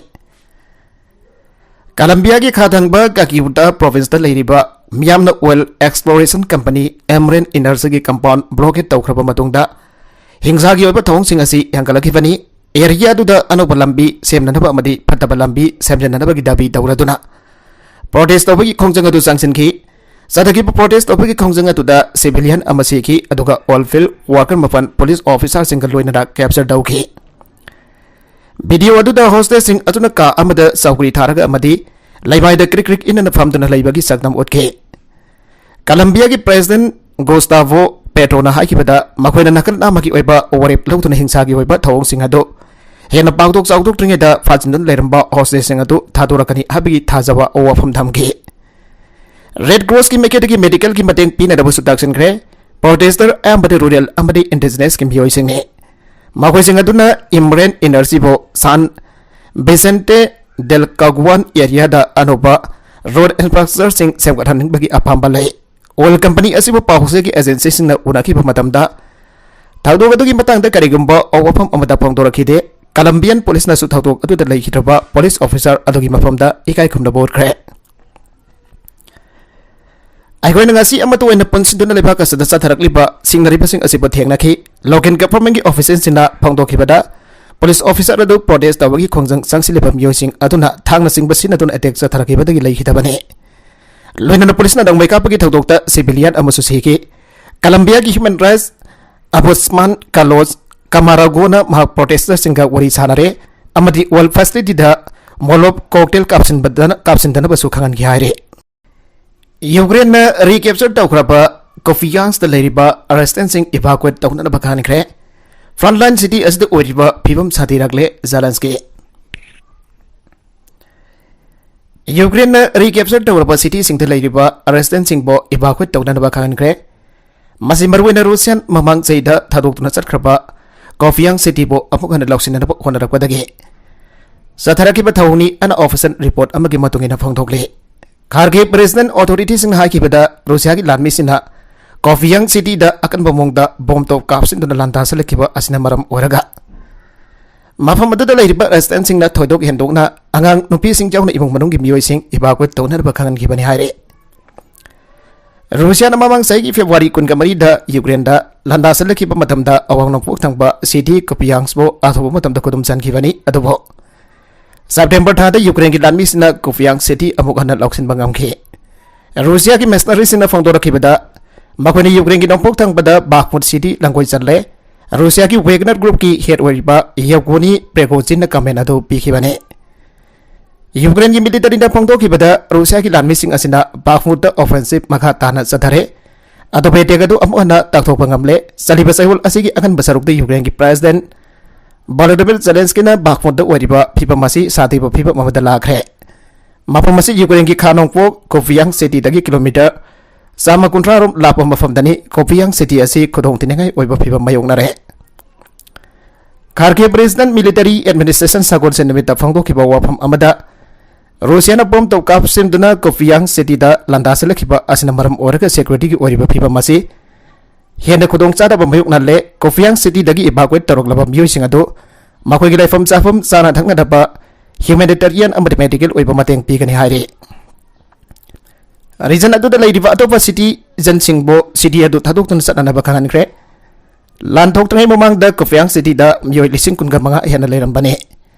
ꯀꯂꯝꯕꯤꯌꯥꯒꯤ ꯈꯥ ꯊꯪꯕ ꯀꯥꯀꯤꯌꯨꯇꯥ ꯄ꯭ꯔꯣꯚꯤꯟꯁꯇ ꯂꯩꯔꯤꯕ ꯃꯤꯌꯥꯝꯅ ꯑꯣꯏꯜ ꯑꯦꯛꯁꯄ꯭ꯂꯣꯔꯦꯁꯟ ꯀꯝꯄꯅꯤ ꯑꯦꯝꯔꯦꯟ ꯏꯅꯔꯖꯤꯒꯤ ꯀꯝꯄꯥꯎꯟ ꯕ꯭ꯂꯣꯀꯦꯠ ꯇꯧꯈ꯭ꯔꯕ ꯃꯇꯨꯡꯗ, ꯍꯤꯡꯁꯥꯒꯤ ꯑꯣꯏꯕ ꯊꯧꯑꯣꯡꯁꯤꯡ ꯑꯁꯤ ꯍꯦꯟꯒꯠꯂꯛꯈꯤꯕꯅꯤ꯫ ꯑꯦꯔꯤꯌꯥꯗꯨꯗ ꯑꯅꯧꯕ ꯂꯝꯕꯤ ꯁꯦꯝꯅꯅꯕ ꯑꯃꯗꯤ ꯐꯠꯇꯕ ꯂꯝꯕꯤ ꯁꯦꯝꯖꯤꯟꯅꯅꯕꯒꯤ ꯗꯥꯕꯤ ꯇꯧꯔꯗꯨꯅ ꯄ꯭ꯔꯣꯇꯦꯁ ꯇꯧꯕꯒꯤ ꯈꯣꯡꯖꯪ ꯑꯗꯨ ꯆꯪꯁꯤꯟꯈꯤ꯫ ꯆꯠꯊꯈꯤꯕ ꯄ꯭ꯔꯣꯇꯦꯁ ꯇꯧꯕꯒꯤ ꯈꯣꯡꯖꯪ ꯑꯗꯨꯗ ꯁꯤꯚꯤꯂꯤꯌꯟ ꯑꯃ ꯁꯤꯈꯤ, ꯑꯗꯨꯒ ꯑꯣꯏꯜ ꯐꯤꯜꯗ ꯋꯥꯔꯀꯔ ꯃꯥꯄꯟ ꯄꯨꯂꯤꯁ ꯑꯣꯐꯤꯁꯥꯔꯁꯤꯡꯒ ꯂꯣꯏꯅꯅ ꯀꯦꯞꯆꯔ ꯇꯧꯈꯤ꯫ ꯚꯤꯗꯤꯑꯣ ꯑꯗꯨꯗ ꯍꯣꯁꯇꯦꯖꯁꯤꯡ ꯑꯗꯨꯅ ꯀꯥ ꯑꯃꯗ ꯆꯧꯀ꯭ꯔꯤ ꯊꯥꯔꯒ ꯑꯃꯗꯤ ꯂꯩꯃꯥꯏꯗ ꯀ꯭ꯔꯤꯛ ꯀ꯭ꯔꯤꯛ ꯏꯟꯅꯅ ꯐꯝꯗꯨꯅ ꯂꯩꯕꯒꯤ ꯁꯛꯇꯝ ꯎꯠꯈꯤ꯫ ꯀꯂꯝꯕꯤꯌꯥꯒꯤ ꯄ꯭ꯔꯦꯁꯤꯗꯦꯟꯠ ꯒꯨꯁꯇꯥꯚꯣ ꯄꯦꯇ꯭ꯔꯣꯅ ꯍꯥꯏꯈꯤꯕꯗ, ꯃꯈꯣꯏꯅ ꯅꯥꯀꯜ ꯑꯃꯒꯤ ꯑꯣꯏꯕ ꯋꯥꯔꯦꯞ ꯂꯧꯗꯨꯅ ꯍꯤꯡꯁꯥꯒꯤ ꯑꯣꯏꯕ ꯊꯧꯑꯣꯡꯁꯤꯡ ꯑꯗꯨ ꯍꯦꯟꯅ ꯄꯥꯛꯊꯣꯛ ꯆꯥꯎꯊꯣꯛꯇ꯭ꯔꯤꯉꯩꯗ ꯐꯥꯖꯤꯟꯗꯨꯅ ꯂꯩꯔꯝꯕ ꯍꯣꯁꯇꯦꯖꯁꯤꯡ ꯑꯗꯨ ꯊꯥꯗꯣꯔꯛꯀꯅꯤ ꯍꯥꯏꯕꯒꯤ ꯊꯥꯖꯕ ꯋꯥꯐꯝ ꯊꯝꯈꯤ꯫ ꯔꯦꯗ ꯀ꯭ꯔꯣꯁꯀꯤ ꯃꯥꯏꯀꯩꯗꯒꯤ ꯃꯦꯗꯤꯀꯦꯜꯒꯤ ꯃꯇꯦꯡ ꯄꯤꯅꯅꯕꯁꯨ ꯇꯥꯛꯁꯤꯟꯈ꯭ꯔꯦ꯫ ꯄ꯭ꯔꯣꯇꯦꯁꯇꯔ ꯑꯌꯥꯝꯕꯗꯤ ꯔꯨꯔꯦꯜ ꯑꯃꯗꯤ ꯏꯟꯗꯤꯖꯤꯅꯁꯀꯤ ꯃꯤꯑꯣꯏꯁꯤꯡꯅꯤ꯫ ꯃꯈꯣꯏꯁꯤꯡ ꯑꯗꯨꯅ ꯏꯝꯔꯦꯟ ꯏꯅꯔꯖꯤꯕꯨ ꯁꯥꯟ ꯕꯤꯁꯦꯟꯇꯦ ꯗꯦꯜ ꯀꯥꯒꯨꯋꯥꯟ ꯑꯦꯔꯤꯌꯥꯗ ꯑꯅꯧꯕ ꯔꯣꯗ ꯏꯟꯐ꯭ꯔꯥꯁ꯭ꯇ꯭ꯔꯛꯆꯔꯁꯤꯡ ꯁꯦꯝꯒꯠꯍꯟꯅꯤꯡꯕꯒꯤ ꯑꯄꯥꯝꯕ ꯂꯩ꯫ ꯑꯣꯏꯜ ꯀꯝꯄꯅꯤ ꯑꯁꯤꯕꯨ ꯄꯥꯎꯆꯦꯒꯤ ꯑꯦꯖꯦꯟꯁꯤꯁꯤꯡꯅ ꯎꯅꯈꯤꯕ ꯃꯇꯝꯗ, ꯊꯧꯗꯣꯛ ꯑꯗꯨꯒꯤ ꯃꯇꯥꯡꯗ ꯀꯔꯤꯒꯨꯝꯕ ꯋꯥꯐꯝ ꯑꯃꯠꯇ ꯐꯣꯡꯗꯣꯔꯛꯈꯤꯗꯦ꯫ ꯀꯂꯝꯕꯤꯌꯟ ꯄꯨꯂꯤꯁꯅꯁꯨ ꯊꯧꯗꯣꯛ ꯑꯗꯨꯗ ꯂꯩꯈꯤꯗ꯭ꯔꯕ ꯄꯨꯂꯤꯁ ꯑꯣꯐꯤꯁꯥꯔ ꯑꯗꯨꯒꯤ ꯃꯐꯝꯗ ꯏꯀꯥꯏ ꯈꯨꯝꯅꯕ ꯎꯠꯈ꯭ꯔꯦ꯫ ꯑꯩꯈꯣꯏꯅ ꯉꯁꯤ ꯑꯃꯠꯇ ꯑꯣꯏꯅ ꯄꯨꯟꯁꯤꯟꯗꯨꯅ ꯂꯩꯕꯥꯛ ꯑꯁꯤꯗ ꯆꯠꯊꯔꯛꯂꯤꯕ ꯁꯤꯡꯅꯔꯤꯕꯁꯤꯡ ꯑꯁꯤꯕꯨ ꯊꯦꯡꯅꯈꯤ꯫ ꯂꯣꯀꯦꯜ ꯒꯚꯔꯟꯃꯦꯟꯠꯀꯤ ꯑꯣꯐꯤꯁꯤꯌꯦꯜꯁꯤꯡꯅ ꯐꯣꯡꯗꯣꯛꯈꯤꯕꯗ, ꯄꯨꯂꯤꯁ ꯑꯣꯐꯤꯁꯥꯔ ꯑꯗꯨ ꯄ꯭ꯔꯣꯇꯦꯁ ꯇꯧꯕꯒꯤ ꯈꯣꯡꯖꯪ ꯆꯪꯁꯤꯜꯂꯤꯕ ꯃꯤꯑꯣꯏꯁꯤꯡ ꯑꯗꯨꯅ ꯊꯥꯡꯅꯆꯤꯡꯕ ꯁꯤꯖꯤꯟꯅꯗꯨꯅ ꯑꯦꯇꯦꯛ ꯆꯠꯊꯔꯛꯈꯤꯕꯗꯒꯤ ꯂꯩꯈꯤꯗꯕꯅꯤ꯫ ꯂꯣꯏꯅꯅ ꯄꯨꯂꯤꯁꯅ ꯅꯣꯡꯃꯩ ꯀꯥꯞꯄꯒꯤ ꯊꯧꯗꯣꯛꯇ ꯁꯤꯚꯤꯂꯤꯌꯟ ꯑꯃꯁꯨ ꯁꯤꯈꯤ꯫ ꯀꯂꯝꯕꯤꯌꯥꯒꯤ ꯍ꯭ꯌꯨꯃꯦꯟ ꯔꯥꯏꯠꯁ ꯑꯣꯝꯕꯨꯗꯁꯃꯥꯟ ꯀꯥꯔꯂꯣꯁ ꯀꯥꯃꯥꯔꯥꯒꯣꯅ ꯃꯍꯥꯛ ꯄ꯭ꯔꯣꯇꯦꯁꯇꯔꯁꯤꯡꯒ ꯋꯥꯔꯤ ꯁꯥꯟꯅꯔꯦ ꯑꯃꯗꯤ ꯑꯣꯏꯜ ꯐꯦꯁꯤꯂꯤꯇꯤꯗ ꯃꯣꯂꯣꯞ ꯀꯣꯛꯇꯦꯜ ꯀꯥꯞꯁꯤꯟꯕꯗꯅ-, ꯀꯥꯞꯁꯤꯟꯗꯅꯕꯁꯨ ꯈꯪꯍꯟꯈꯤ ꯍꯥꯏꯔꯤ꯫ ꯌꯨꯀ꯭ꯔꯦꯟꯅ ꯔꯤꯀꯦꯞꯆꯔ ꯇꯧꯈ꯭ꯔꯕ ꯀꯣꯐꯤꯌꯥꯟꯁꯇ ꯂꯩꯔꯤꯕ ꯔꯦꯁꯤꯗꯦꯟꯠꯁꯤꯡ ꯏꯚꯥꯀꯨꯋꯦꯠ ꯇꯧꯅꯅꯕ ꯈꯪꯍꯟꯈ꯭ꯔꯦ꯫ ꯐ꯭ꯔꯟꯠꯂꯥꯏꯟ ꯁꯤꯇꯤ ꯑꯁꯤꯗ ꯑꯣꯏꯔꯤꯕ ꯐꯤꯕꯝ ꯁꯥꯊꯤꯔꯛꯂꯦ, ꯖꯦꯂꯦꯟꯁꯀꯤ꯫ ꯌꯨꯀ꯭ꯔꯦꯟꯅ ꯔꯤꯀꯦꯞꯆꯔ ꯇꯧꯔꯕ ꯁꯤꯇꯤꯁꯤꯡꯗ ꯂꯩꯔꯤꯕ ꯔꯦꯁꯤꯗꯦꯟꯠꯁꯤꯡꯕꯨ ꯏꯚꯥꯀꯨꯋꯦꯠ ꯇꯧꯅꯅꯕ ꯈꯪꯍꯟꯈ꯭ꯔꯦ꯫ ꯃꯁꯤ ꯃꯔꯨꯑꯣꯏꯅ ꯔꯨꯁꯤꯌꯥꯟ ꯃꯃꯥꯡ ꯆꯍꯤꯗ ꯊꯥꯗꯣꯛꯇꯨꯅ ꯆꯠꯈ꯭ꯔꯕ ꯀꯣꯐꯤꯌꯥꯡ ꯁꯤꯇꯤꯕꯨ ꯑꯃꯨꯛ ꯍꯟꯅ ꯂꯧꯁꯤꯟꯅꯅꯕ ꯍꯣꯠꯅꯔꯛꯄꯗꯒꯤ ꯆꯠꯊꯔꯛꯈꯤꯕ ꯊꯧꯑꯣꯡꯅꯤ ꯑꯅ ꯑꯣꯐꯤꯁꯤꯌꯦꯜ ꯔꯤꯄꯣꯔꯠ ꯑꯃꯒꯤ ꯃꯇꯨꯡ ꯏꯟꯅ ꯐꯣꯡꯗꯣꯛꯂꯤ꯫ ꯈꯥꯔꯀꯤꯚ ꯔꯤꯖꯅꯦꯜ ꯑꯣꯊꯣꯔꯤꯇꯤꯁꯤꯡꯅ ꯍꯥꯏꯈꯤꯕꯗ, ꯔꯨꯁꯤꯌꯥꯒꯤ ꯂꯥꯟꯃꯤꯁꯤꯡꯅ ꯀꯣꯐꯤꯌꯥꯡ ꯁꯤꯇꯤꯗ ꯑꯀꯟꯕ ꯃꯑꯣꯡꯗ ꯕꯣꯝ ꯇꯣꯞ ꯀꯥꯞꯁꯤꯟꯗꯨꯅ ꯂꯥꯟꯗꯥꯁꯤꯜꯂꯛꯈꯤꯕ ꯑꯁꯤꯅ ꯃꯔꯝ ꯑꯣꯏꯔꯒ, ꯃꯐꯝ ꯑꯗꯨꯗ ꯂꯩꯔꯤꯕ ꯔꯦꯁꯤꯗꯦꯟꯠꯁꯤꯡꯅ ꯊꯣꯏꯗꯣꯛ ꯍꯦꯟꯗꯣꯛꯅ ꯑꯉꯥꯡ ꯅꯨꯄꯤꯁꯤꯡ ꯌꯥꯎꯅ ꯏꯃꯨꯡ ꯃꯅꯨꯡꯒꯤ ꯃꯤꯑꯣꯏꯁꯤꯡ evacuate ꯇꯧꯅꯅꯕ ꯈꯪꯍꯟꯈꯤꯕꯅꯤ ꯍꯥꯏꯔꯦ꯫ ꯔꯨꯁꯤꯌꯥꯅ ꯃꯃꯥꯡ ꯆꯍꯤꯒꯤ ꯐꯦꯕ꯭ꯔꯨꯋꯥꯔꯤ ꯀꯨꯟꯒ ꯃꯔꯤꯗ ꯌꯨꯀ꯭ꯔꯦꯟꯗ ꯂꯥꯟꯗꯥ ꯆꯠꯂꯛꯈꯤꯕ ꯃꯇꯝꯗ ꯑꯋꯥꯡ ꯅꯣꯡꯄꯣꯛ ꯊꯪꯕ city ꯀꯨꯄꯤꯌꯥꯡꯁꯄꯨ ꯑꯊꯨꯕ ꯃꯇꯝꯗ ꯈꯨꯗꯨꯝ ꯆꯟꯈꯤꯕꯅꯤ꯫ ꯑꯗꯨꯕꯨ ꯁꯦꯞꯇꯦꯝꯕꯔ ꯊꯥꯗ ꯌꯨꯀ꯭ꯔꯦꯟꯒꯤ ꯂꯥꯟꯃꯤꯁꯤꯡꯅ ꯀꯨꯄꯤꯌꯥꯡ city ꯑꯃꯨꯛ ꯍꯟꯅ ꯂꯧꯁꯤꯟꯕ ꯉꯝꯈꯤ꯫ ꯔꯨꯁꯤꯌꯥꯒꯤ mercenaryꯁꯤꯡꯅ ꯐꯣꯡꯗꯣꯔꯛꯈꯤꯕꯗ, ꯃꯈꯣꯏꯅ ꯌꯨꯀ꯭ꯔꯦꯟꯒꯤ ꯅꯣꯡꯄꯣꯛ ꯊꯪꯕꯗ ꯕꯥꯈꯃꯨꯠ city ꯂꯥꯟꯒꯣꯏ ꯆꯜꯂꯦ꯫ ꯔꯨꯁꯤꯌꯥꯒꯤ Wagner groupꯀꯤ head ꯑꯣꯏꯔꯤꯕ ꯌꯦꯚꯒꯣꯅꯤ ꯄ꯭ꯔꯤꯒꯣꯖꯤꯟꯅ comment ꯑꯗꯨ ꯄꯤꯈꯤꯕꯅꯤ꯫ ꯌꯨꯀ꯭ꯔꯦꯟꯒꯤ militaryꯅ ꯐꯣꯡꯗꯣꯛꯈꯤꯕꯗ, ꯔꯨꯁꯤꯌꯥꯒꯤ ꯂꯥꯟꯃꯤꯁꯤꯡ ꯑꯁꯤꯅ ꯕꯥꯈꯃꯨꯠꯇ offensive ꯃꯈꯥ ꯇꯥꯅ ꯆꯠꯊꯔꯦ꯫ ꯑꯗꯨꯕꯨ attack ꯑꯗꯨ ꯑꯃꯨꯛ ꯍꯟꯅ ꯇꯥꯛꯊꯣꯛꯄ ꯉꯝꯂꯦ꯫ ꯆꯠꯂꯤꯕ ꯆꯌꯣꯜ ꯑꯁꯤꯒꯤ ꯑꯉꯟꯕ ꯁꯔꯨꯛꯇ ꯌꯨꯀ꯭ꯔꯦꯟꯒꯤ President Volodymyr Zelenskyꯅ ꯕꯥꯈꯃꯨꯠꯇ ꯑꯣꯏꯔꯤꯕ ꯐꯤꯕꯝ ꯑꯁꯤ ꯁꯥꯊꯤꯕ ꯐꯤꯕꯝ ꯑꯃꯗ ꯂꯥꯛꯈ꯭ꯔꯦ꯫ ꯃꯐꯝ ꯑꯁꯤ ꯌꯨꯀ꯭ꯔꯦꯟꯒꯤ ꯈꯥ ꯅꯣꯡꯄꯣꯛ ꯀꯨꯄꯤꯌꯥꯡ cityꯗꯒꯤ kilometre ꯆꯥꯝꯃ ꯀꯨꯟꯊ꯭ꯔꯥ ꯔꯣꯝ ꯂꯥꯞꯄ ꯃꯐꯝꯗꯅꯤ꯫ ꯀꯨꯄꯤꯌꯥꯡ city ꯑꯁꯤ ꯈꯨꯗꯣꯡꯊꯤꯅꯤꯡꯉꯥꯏ ꯑꯣꯏꯕ ꯐꯤꯕꯝ ꯃꯥꯌꯣꯛꯅꯔꯦ꯫ Kharkiv Regional Military Administration ꯁꯒꯣꯜꯁꯦꯟ ꯅꯨꯃꯤꯠꯇ ꯐꯣꯡꯗꯣꯛꯈꯤꯕ ꯋꯥꯐꯝ ꯑꯃꯗ, ꯔꯨꯁꯤꯌꯥꯅ bomb ꯇꯧ ꯀꯥꯞꯁꯤꯟꯗꯨꯅ ꯀꯨꯄꯤꯌꯥꯡ cityꯗ ꯂꯥꯟꯗꯥ ꯆꯠꯂꯛꯈꯤꯕ ꯑꯁꯤꯅ ꯃꯔꯝ ꯑꯣꯏꯔꯒ securityꯒꯤ ꯑꯣꯏꯔꯤꯕ ꯐꯤꯕꯝ ꯑꯁꯤ ꯍꯦꯟꯅ ꯈꯨꯗꯣꯡꯆꯥꯗꯕ ꯃꯥꯌꯣꯛꯅꯍꯜꯂꯦ꯫ ꯀꯨꯄꯤꯌꯥꯡ cityꯗꯒꯤ evacuate ꯇꯧꯔꯛꯂꯕ ꯃꯤꯑꯣꯏꯁꯤꯡ ꯑꯗꯨ ꯃꯈꯣꯏꯒꯤ ꯂꯩꯐꯝ ꯆꯥꯐꯝ, ꯆꯥꯅ ꯊꯛꯅꯗꯕ, humanitarian ꯑꯃꯗꯤ medical ꯑꯣꯏꯕ ꯃꯇꯦꯡ ꯄꯤꯒꯅꯤ ꯍꯥꯏꯔꯤ꯫ Region ꯑꯗꯨꯗ ꯂꯩꯔꯤꯕ ꯑꯇꯣꯞꯄ citizenꯁꯤꯡꯕꯨ city ꯑꯗꯨ ꯊꯥꯗꯣꯛꯇꯨꯅ ꯆꯠꯅꯅꯕ ꯈꯪꯍꯟꯈ꯭ꯔꯦ꯫ ꯂꯥꯟ ꯊꯣꯛꯇ꯭ꯔꯤꯉꯩ ꯃꯃꯥꯡꯗ ꯀꯨꯄꯤꯌꯥꯡ cityꯗ ꯃꯤꯑꯣꯏ ꯂꯤꯁꯤꯡ ꯀꯨꯟꯒ ꯃꯉꯥ ꯍꯦꯟꯅ ꯂꯩꯔꯝꯕꯅꯤ꯫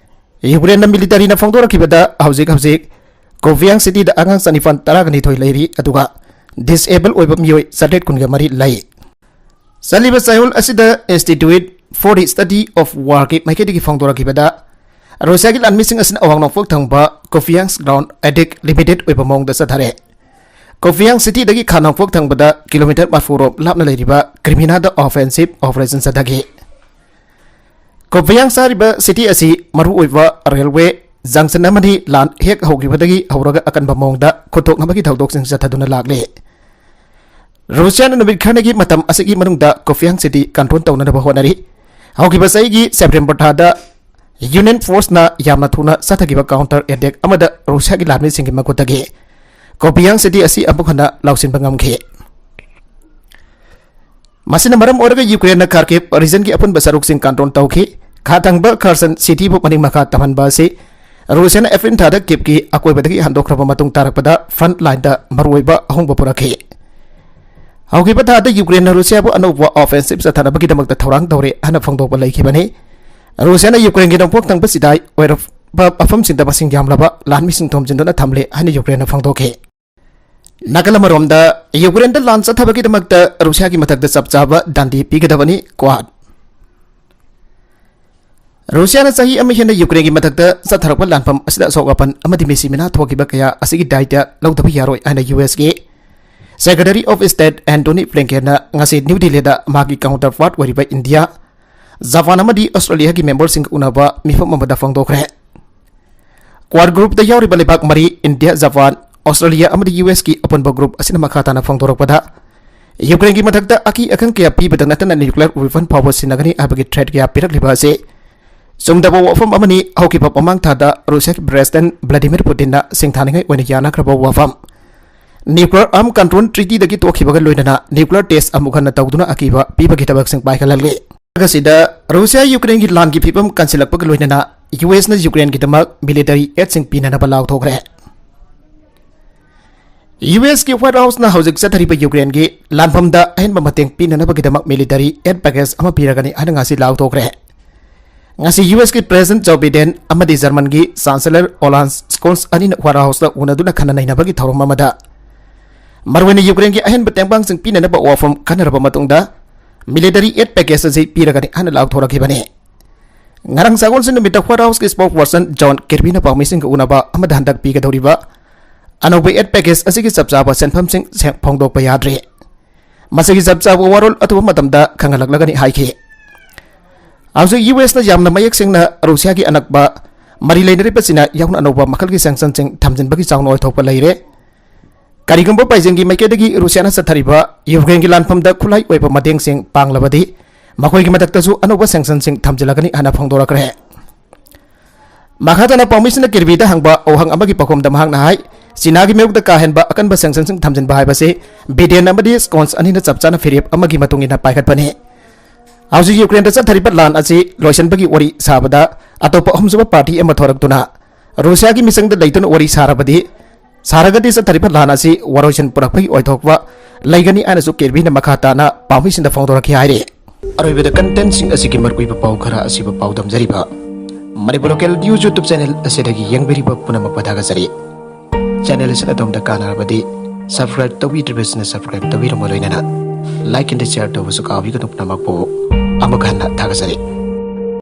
ꯌꯨꯀ꯭ꯔꯦꯟꯅ militaryꯅ ꯐꯣꯡꯗꯣꯔꯛꯈꯤꯕꯗ, ꯍꯧꯖꯤꯛ ꯍꯧꯖꯤꯛ ꯀꯨꯄꯤꯌꯥꯡ cityꯗ ꯑꯉꯥꯡ ꯆꯅꯤꯄꯥꯟ ꯇꯔꯥꯒ ꯅꯤꯊꯣꯏ ꯂꯩꯔꯤ, ꯑꯗꯨꯒ disable ꯑꯣꯏꯕ ꯃꯤꯑꯣꯏ ꯆꯥꯇ꯭ꯔꯦꯠ ꯀꯨꯟꯒ ꯃꯔꯤ ꯂꯩ꯫ ꯆꯠꯂꯤꯕ ꯆꯌꯣꯜ ꯑꯁꯤꯗ Institute for the Study of Warꯒꯤ ꯃꯥꯏꯀꯩꯗꯒꯤ ꯐꯣꯡꯗꯣꯔꯛꯈꯤꯕꯗ, ꯔꯨꯁꯤꯌꯥꯒꯤ ꯂꯥꯟꯃꯤꯁꯤꯡ ꯑꯁꯤꯅ ꯑꯋꯥꯡ ꯅꯣꯡꯄꯣꯛ ꯊꯪꯕ ꯀꯨꯄꯤꯌꯥꯡꯁ ground attack limited ꯑꯣꯏꯕ ꯃꯑꯣꯡꯗ ꯆꯠꯊꯔꯦ꯫ ꯀꯨꯄꯤꯌꯥꯡ cityꯗꯒꯤ ꯈꯥ ꯅꯣꯡꯄꯣꯛ ꯊꯪꯕꯗ kilometre ꯃꯔꯤꯐꯨ ꯔꯣꯝ ꯂꯥꯞꯅ ꯂꯩꯔꯤꯕ ꯀ꯭ꯔꯤꯃꯤꯅꯥꯗ offensive operation ꯆꯠꯊꯈꯤ꯫ ꯀꯨꯄꯤꯌꯥꯡꯁ ꯍꯥꯏꯔꯤꯕ city ꯑꯁꯤ ꯃꯔꯨꯑꯣꯏꯕ railway junction ꯑꯃꯅꯤ꯫ ꯂꯥꯟ ꯍꯦꯛ ꯍꯧꯈꯤꯕꯗꯒꯤ ꯍꯧꯔꯒ ꯑꯀꯟꯕ ꯃꯑꯣꯡꯗ ꯈꯨꯠꯊꯣꯛꯅꯕꯒꯤ ꯊꯧꯗꯣꯛꯁꯤꯡ ꯆꯠꯊꯗꯨꯅ ꯂꯥꯛꯂꯤ꯫ ꯔꯨꯁꯤꯌꯥꯅ ꯅꯨꯃꯤꯠ ꯈꯔꯅꯤꯒꯤ ꯃꯇꯝ ꯑꯁꯤꯒꯤ ꯃꯅꯨꯡꯗ ꯀꯨꯄꯤꯌꯥꯡ city control ꯇꯧꯅꯅꯕ ꯍꯣꯠꯅꯔꯤ꯫ ꯍꯧꯈꯤꯕ ꯆꯍꯤꯒꯤ ꯁꯦꯞꯇꯦꯝꯕꯔ ꯊꯥꯗ Union Forceꯅ ꯌꯥꯝꯅ ꯊꯨꯅ ꯆꯠꯊꯈꯤꯕ counter attack ꯑꯃꯗ ꯔꯨꯁꯤꯌꯥꯒꯤ ꯂꯥꯟꯃꯤꯁꯤꯡꯒꯤ ꯃꯈꯨꯠꯇꯒꯤ ꯀꯨꯄꯤꯌꯥꯡ city ꯑꯁꯤ ꯑꯃꯨꯛ ꯍꯟꯅ ꯂꯧꯁꯤꯟꯕ ꯉꯝꯈꯤ꯫ ꯃꯁꯤꯅ ꯃꯔꯝ ꯑꯣꯏꯔꯒ ꯌꯨꯀ꯭ꯔꯦꯟꯅ Kharkiv regionꯒꯤ ꯑꯄꯨꯟꯕ ꯁꯔꯨꯛꯁꯤꯡ control ꯇꯧꯈꯤ꯫ ꯈꯥ ꯊꯪꯕ Kherson cityꯕꯨ ꯃꯅꯤꯡ ꯃꯈꯥ ꯇꯝꯍꯟꯕ ꯑꯁꯤ ꯔꯨꯁꯤꯌꯥꯅ ꯑꯦꯄ꯭ꯔꯤꯜ ꯊꯥꯗ ꯀꯤꯞꯀꯤ ꯑꯀꯣꯏꯕꯗꯒꯤ ꯍꯟꯗꯣꯛꯈ꯭ꯔꯕ ꯃꯇꯨꯡ ꯇꯥꯔꯛꯄꯗ ꯐ꯭ꯔꯟꯠ ꯂꯥꯏꯟꯗ ꯃꯔꯨꯑꯣꯏꯕ ꯑꯍꯣꯡꯕ ꯄꯨꯔꯛꯈꯤ꯫ ꯍꯧꯈꯤꯕ ꯊꯥꯗ ꯌꯨꯀ꯭ꯔꯦꯟꯅ ꯔꯨꯁꯤꯌꯥꯕꯨ ꯑꯅꯧꯕ ꯑꯣꯐꯦꯟꯁꯤꯞ ꯆꯠꯊꯅꯕꯒꯤꯗꯃꯛꯇ ꯊꯧꯔꯥꯡ ꯇꯧꯔꯦ ꯍꯥꯏꯅ ꯐꯣꯡꯗꯣꯛꯄ ꯂꯩꯈꯤꯕꯅꯤ꯫ ꯔꯨꯁꯤꯌꯥꯅ ꯌꯨꯀ꯭ꯔꯦꯟꯒꯤ ꯅꯣꯡꯄꯣꯛ ꯊꯪꯕ ꯆꯤꯗꯥꯏ ꯑꯣꯏꯔꯛꯄ ꯃꯐꯝꯁꯤꯡꯗ ꯃꯁꯤꯡ ꯌꯥꯝꯂꯕ ꯂꯥꯟꯃꯤꯁꯤꯡ ꯊꯣꯝꯖꯤꯟꯗꯨꯅ ꯊꯝꯂꯦ ꯍꯥꯏꯅ ꯌꯨꯀ꯭ꯔꯦꯟꯅ ꯐꯣꯡꯗꯣꯛꯈꯤ꯫ ꯅꯥꯀꯜ ꯑꯃꯔꯣꯝꯗ, ꯌꯨꯀ꯭ꯔꯦꯟꯗ ꯂꯥꯟ ꯆꯠꯊꯕꯒꯤꯗꯃꯛꯇ ꯔꯨꯁꯤꯌꯥꯒꯤ ꯃꯊꯛꯇ ꯆꯞ ꯆꯥꯕ ꯗꯟꯗꯤ ꯄꯤꯒꯗꯕꯅꯤ꯫ ꯀ꯭ꯋꯥꯗ꯫ ꯔꯨꯁꯤꯌꯥꯅ ꯆꯍꯤ ꯑꯃ ꯍꯦꯟꯅ ꯌꯨꯀ꯭ꯔꯦꯟꯒꯤ ꯃꯊꯛꯇ ꯆꯠꯊꯔꯛꯄ ꯂꯥꯟꯐꯝ ꯑꯁꯤꯗ ꯑꯁꯣꯛ ꯑꯄꯟ ꯑꯃꯗꯤ ꯃꯤꯁꯤ ꯃꯤꯅꯥ ꯊꯣꯛꯈꯤꯕ ꯀꯌꯥ ꯑꯁꯤꯒꯤ ꯗꯥꯏꯇ ꯂꯧꯗꯕ ꯌꯥꯔꯣꯏ ꯍꯥꯏꯅ ꯌꯨ ꯑꯦꯁꯀꯤ ꯁꯦꯀ꯭ꯔꯦꯇꯔꯤ ꯑꯣꯐ ꯁ꯭ꯇꯦꯠ ꯑꯦꯟꯇꯣꯅꯤ ꯕ꯭ꯂꯤꯡꯀꯦꯟꯅ ꯉꯁꯤ ꯅ꯭ꯌꯨ ꯗꯤꯜꯂꯤꯗ ꯃꯍꯥꯛꯀꯤ ꯀꯥꯎꯟꯇꯔ ꯄꯥꯔꯠ ꯑꯣꯏꯔꯤꯕ ꯏꯟꯗꯤꯌꯥ, ꯖꯄꯥꯟ ꯑꯃꯗꯤ ꯑꯣꯁꯇ꯭ꯔꯦꯂꯤꯌꯥꯒꯤ ꯃꯦꯝꯕꯔꯁꯤꯡꯒ ꯎꯅꯕ ꯃꯤꯐꯝ ꯑꯃꯗ ꯐꯣꯡꯗꯣꯛꯈ꯭ꯔꯦ꯫ ꯀ꯭ꯋꯥꯗ ꯒ꯭ꯔꯨꯞꯇ ꯌꯥꯎꯔꯤꯕ ꯂꯩꯕꯥꯛ ꯃꯔꯤ, ꯏꯟꯗꯤꯌꯥ, ꯖꯄꯥꯟ, ꯑꯣꯁꯇ꯭ꯔꯦꯂꯤꯌꯥ ꯑꯃꯗꯤ ꯌꯨ ꯑꯦꯁꯀꯤ ꯑꯄꯨꯟꯕ ꯒ꯭ꯔꯨꯞ ꯑꯁꯤꯅ ꯃꯈꯥ ꯇꯥꯅ ꯐꯣꯡꯗꯣꯔꯛꯄꯗ, ꯌꯨꯀ꯭ꯔꯦꯟꯒꯤ ꯃꯊꯛꯇ ꯑꯀꯤ ꯑꯈꯪ ꯀꯌꯥ ꯄꯤꯕꯗ ꯅꯠꯇꯅ ꯅ꯭ꯌꯨꯀ꯭ꯂꯤꯌꯔ ꯋꯦꯄꯟ ꯐꯥꯎꯕ ꯁꯤꯖꯤꯟꯅꯒꯅꯤ ꯍꯥꯏꯕꯒꯤ ꯊ꯭ꯔꯦꯠ ꯀꯌꯥ ꯄꯤꯔꯛꯂꯤꯕ ꯑꯁꯤ ꯆꯨꯝꯗꯕ ꯋꯥꯐꯝ ꯑꯃꯅꯤ꯫ ꯍꯧꯈꯤꯕ ꯃꯃꯥꯡ ꯊꯥꯗ ꯔꯨꯁꯤꯌꯥꯒꯤ ꯄ꯭ꯔꯦꯁꯤꯗꯦꯟꯠ ꯚ꯭ꯂꯥꯗꯤꯃꯤꯔ ꯄꯨꯇꯤꯟꯅ ꯁꯤꯡꯊꯥꯅꯤꯡꯉꯥꯏ ꯑꯣꯏꯅ ꯌꯥꯅꯈ꯭ꯔꯕ ꯋꯥꯐꯝ, ꯅ꯭ꯌꯨꯀ꯭ꯂꯤꯌꯔ ꯑꯥꯔꯝ ꯀꯟꯇ꯭ꯔꯣꯜ ꯇ꯭ꯔꯤꯇꯤꯗꯒꯤ ꯇꯣꯛꯈꯤꯕꯒ ꯂꯣꯏꯅꯅ ꯅ꯭ꯌꯨꯀ꯭ꯂꯤꯌꯔ ꯇꯦꯁ ꯑꯃꯨꯛ ꯍꯟꯅ ꯇꯧꯗꯨꯅ ꯑꯀꯤꯕ ꯄꯤꯕꯒꯤ ꯊꯕꯛꯁꯤꯡ ꯄꯥꯏꯈꯠꯍꯜꯂꯤ꯫ ꯑꯁꯤꯗ ꯔꯨꯁꯤꯌꯥ ꯌꯨꯀ꯭ꯔꯦꯟꯒꯤ ꯂꯥꯟꯒꯤ ꯐꯤꯕꯝ ꯀꯟꯁꯤꯜꯂꯛꯄꯒ ꯂꯣꯏꯅꯅ ꯌꯨ ꯑꯦꯁꯅ ꯌꯨꯀ꯭ꯔꯦꯟꯒꯤꯗꯃꯛ ꯃꯤꯂꯤꯇꯔꯤ ꯑꯦꯗꯁꯤꯡ ꯄꯤꯅꯅꯕ ꯂꯥꯎꯊꯣꯛꯈ꯭ꯔꯦ꯫ ꯌꯨ ꯑꯦꯁꯀꯤ ꯋꯥꯏꯠ ꯍꯥꯎꯁꯅ ꯍꯧꯖꯤꯛ ꯆꯠꯊꯔꯤꯕ ꯌꯨꯀ꯭ꯔꯦꯟꯒꯤ ꯂꯥꯟꯐꯝꯗ ꯑꯍꯦꯟꯕ ꯃꯇꯦꯡ ꯄꯤꯅꯅꯕꯒꯤꯗꯃꯛ ꯃꯤꯂꯤꯇꯔꯤ ꯑꯦꯗ ꯄꯦꯀꯦꯖ ꯑꯃ ꯄꯤꯔꯒꯅꯤ ꯍꯥꯏꯅ ꯉꯁꯤ ꯂꯥꯎꯊꯣꯛꯈ꯭ꯔꯦ꯫ ꯉꯁꯤ ꯌꯨ ꯑꯦꯁꯀꯤ ꯄ꯭ꯔꯦꯁꯤꯗꯦꯟꯠ ꯖꯣ ꯕꯤꯗꯦꯟ ꯑꯃꯗꯤ ꯖꯔꯃꯟꯒꯤ ꯆꯥꯟꯁꯦꯂꯔ ꯑꯣꯂꯥꯟ ꯁ꯭ꯀꯣꯜꯁ ꯑꯅꯤꯅ ꯋꯥꯏꯠ ꯍꯥꯎꯁꯇ ꯎꯅꯗꯨꯅ ꯈꯟꯅ ꯅꯩꯅꯕꯒꯤ ꯊꯧꯔꯝ ꯑꯃꯗ ꯃꯔꯨꯑꯣꯏꯅ ꯌꯨꯀ꯭ꯔꯦꯟꯒꯤ ꯑꯍꯦꯟꯕ ꯇꯦꯡꯕꯥꯡꯁꯤꯡ ꯄꯤꯅꯅꯕ ꯋꯥꯐꯝ ꯈꯟꯅꯔꯕ ꯃꯇꯨꯡꯗ ꯃꯤꯂꯤꯇꯔꯤ ꯑꯦꯗ ꯄꯦꯀꯦꯖ ꯑꯁꯤ ꯄꯤꯔꯒꯅꯤ ꯍꯥꯏꯅ ꯂꯥꯎꯊꯣꯔꯛꯈꯤꯕꯅꯤ꯫ ꯉꯔꯥꯡ ꯁꯒꯣꯜꯁꯦꯟ ꯅꯨꯃꯤꯠꯇ ꯋꯥꯏꯠ ꯍꯥꯎꯁꯀꯤ ꯁ꯭ꯄꯣꯛꯁ ꯄꯔꯁꯟ ꯖꯣꯟ ꯀꯤꯔꯕꯤꯅ ꯄꯥꯎꯃꯤꯁꯤꯡꯒ ꯎꯅꯕ ꯑꯃꯗ ꯍꯟꯗꯛ ꯄꯤꯒꯗꯧꯔꯤꯕ ꯑꯅꯧꯕ ꯑꯦꯗ ꯄꯦꯀꯦꯖ ꯑꯁꯤꯒꯤ ꯆꯞ ꯆꯥꯕ ꯁꯦꯟꯐꯝꯁꯤꯡ ꯁꯦ-, ꯐꯣꯡꯗꯣꯛꯄ ꯌꯥꯗ꯭ꯔꯤ꯫ ꯃꯁꯤꯒꯤ ꯆꯞ ꯆꯥꯕ ꯋꯥꯔꯣꯜ ꯑꯊꯨꯕ ꯃꯇꯝꯗ ꯈꯪꯍꯜꯂꯛꯂꯒꯅꯤ ꯍꯥꯏꯈꯤ꯫ ꯍꯧꯖꯤꯛ ꯌꯨ ꯑꯦꯁꯅ ꯌꯥꯝꯅ ꯃꯌꯦꯛ ꯁꯦꯡꯅ ꯔꯨꯁꯤꯌꯥꯒꯤ ꯑꯅꯛꯄ ꯃꯔꯤ ꯂꯩꯅꯔꯤꯕ ꯆꯤꯅꯥ ꯌꯥꯎꯅ ꯑꯅꯧꯕ ꯃꯈꯜꯒꯤ ꯁꯦꯡꯁꯟꯁꯤꯡ ꯊꯝꯖꯤꯟꯕꯒꯤ ꯆꯥꯎꯅ ꯑꯣꯏꯊꯣꯛꯄ ꯂꯩꯔꯦ꯫ ꯀꯔꯤꯒꯨꯝꯕ ꯕꯩꯖꯤꯡꯒꯤ ꯃꯥꯏꯀꯩꯗꯒꯤ ꯔꯨꯁꯤꯌꯥꯅ ꯆꯠꯊꯔꯤꯕ ꯌꯨꯀ꯭ꯔꯦꯟꯒꯤ ꯂꯥꯟꯐꯝꯗ ꯈꯨꯠꯂꯥꯏ ꯑꯣꯏꯕ ꯃꯇꯦꯡꯁꯤꯡ ꯄꯥꯡꯂꯕꯗꯤ, ꯃꯈꯣꯏꯒꯤ ꯃꯊꯛꯇꯁꯨ ꯑꯅꯧꯕ ꯁꯦꯡꯁꯟꯁꯤꯡ ꯊꯝꯖꯤꯜꯂꯒꯅꯤ ꯍꯥꯏꯅ ꯐꯣꯡꯗꯣꯔꯛꯈ꯭ꯔꯦ꯫ ꯃꯈꯥ ꯇꯥꯅ ꯄꯥꯎꯃꯤꯁꯤꯡꯅ ꯀꯤꯔꯕꯤꯗ ꯍꯪꯕ ꯋꯥꯍꯪ ꯑꯃꯒꯤ ꯄꯥꯎꯈꯨꯝꯗ ꯃꯍꯥꯛꯅ ꯍꯥꯏ, ꯆꯤꯅꯥꯒꯤ ꯃꯥꯌꯣꯛꯇ ꯀꯥ ꯍꯦꯟꯕ ꯑꯀꯟꯕ ꯁꯦꯡꯁꯟꯁꯤꯡ ꯊꯝꯖꯤꯟꯕ ꯍꯥꯏꯕꯁꯤ ꯕꯤꯗꯦꯟ ꯑꯃꯗꯤ ꯁ꯭ꯀꯣꯟꯁ ꯑꯅꯤꯅ ꯆꯞ ꯆꯥꯅ ꯐꯤꯔꯦꯞ ꯑꯃꯒꯤ ꯃꯇꯨꯡ ꯏꯟꯅ ꯄꯥꯏꯈꯠꯄꯅꯤ꯫ ꯍꯧꯖꯤꯛ ꯌꯨꯀ꯭ꯔꯦꯟꯗ ꯆꯠꯊꯔꯤꯕ ꯂꯥꯟ ꯑꯁꯤ ꯂꯣꯏꯁꯤꯟꯕꯒꯤ ꯋꯥꯔꯤ ꯁꯥꯕꯗ ꯑꯇꯣꯞꯄ ꯑꯍꯨꯝꯁꯨꯕ ꯄꯥꯔꯇꯤ ꯑꯃ ꯊꯣꯔꯛꯇꯨꯅ ꯔꯨꯁꯤꯌꯥꯒꯤ ꯃꯤꯆꯪꯗ ꯂꯩꯗꯨꯅ ꯋꯥꯔꯤ ꯁꯥꯔꯕꯗꯤ, ꯁꯥꯔꯒꯗꯤ ꯆꯠꯊꯔꯤꯕ ꯂꯥꯟ ꯑꯁꯤ ꯋꯥꯔꯣꯏꯁꯤꯟ ꯄꯨꯔꯛꯄꯒꯤ ꯑꯣꯏꯊꯣꯛꯄ ꯂꯩꯒꯅꯤ ꯍꯥꯏꯅꯁꯨ ꯀꯦꯔꯕꯤꯅ ꯃꯈꯥ ꯇꯥꯅ ꯄꯥꯝꯕꯩꯁꯤꯡꯗ ꯐꯣꯡꯗꯣꯔꯛꯈꯤ ꯍꯥꯏꯔꯤ꯫ ꯑꯔꯣꯏꯕꯗ contentꯁꯤꯡ ꯑꯁꯤꯒꯤ ꯃꯔꯨꯑꯣꯏꯕ ꯄꯥꯎ ꯈꯔ ꯑꯁꯤꯕꯨ ꯄꯥꯎꯗꯝꯖꯔꯤꯕ Manipur Local News YouTube channel ꯑꯁꯤꯗꯒꯤ ꯌꯦꯡꯕꯤꯔꯤꯕ ꯄꯨꯝꯅꯃꯛꯄꯨ ꯊꯥꯒꯠꯆꯔꯤ꯫ Channel ꯑꯁꯤꯅ ꯑꯗꯣꯝꯗ ꯀꯥꯟꯅꯔꯕꯗꯤ subscribe ꯇꯧꯕꯤꯗ꯭ꯔꯤꯕꯁꯤꯡꯅ subscribe ꯇꯧꯕꯤꯔꯝꯕ ꯂꯣꯏꯅꯅ like and share ꯇꯧꯕꯁꯨ ꯀꯥꯎꯕꯤꯒꯅꯨ꯫ ꯄꯨꯝꯅꯃꯛꯄꯨ ꯑꯃꯨꯛ ꯍꯟꯅ ꯊꯥꯒꯠꯆꯔꯤ꯫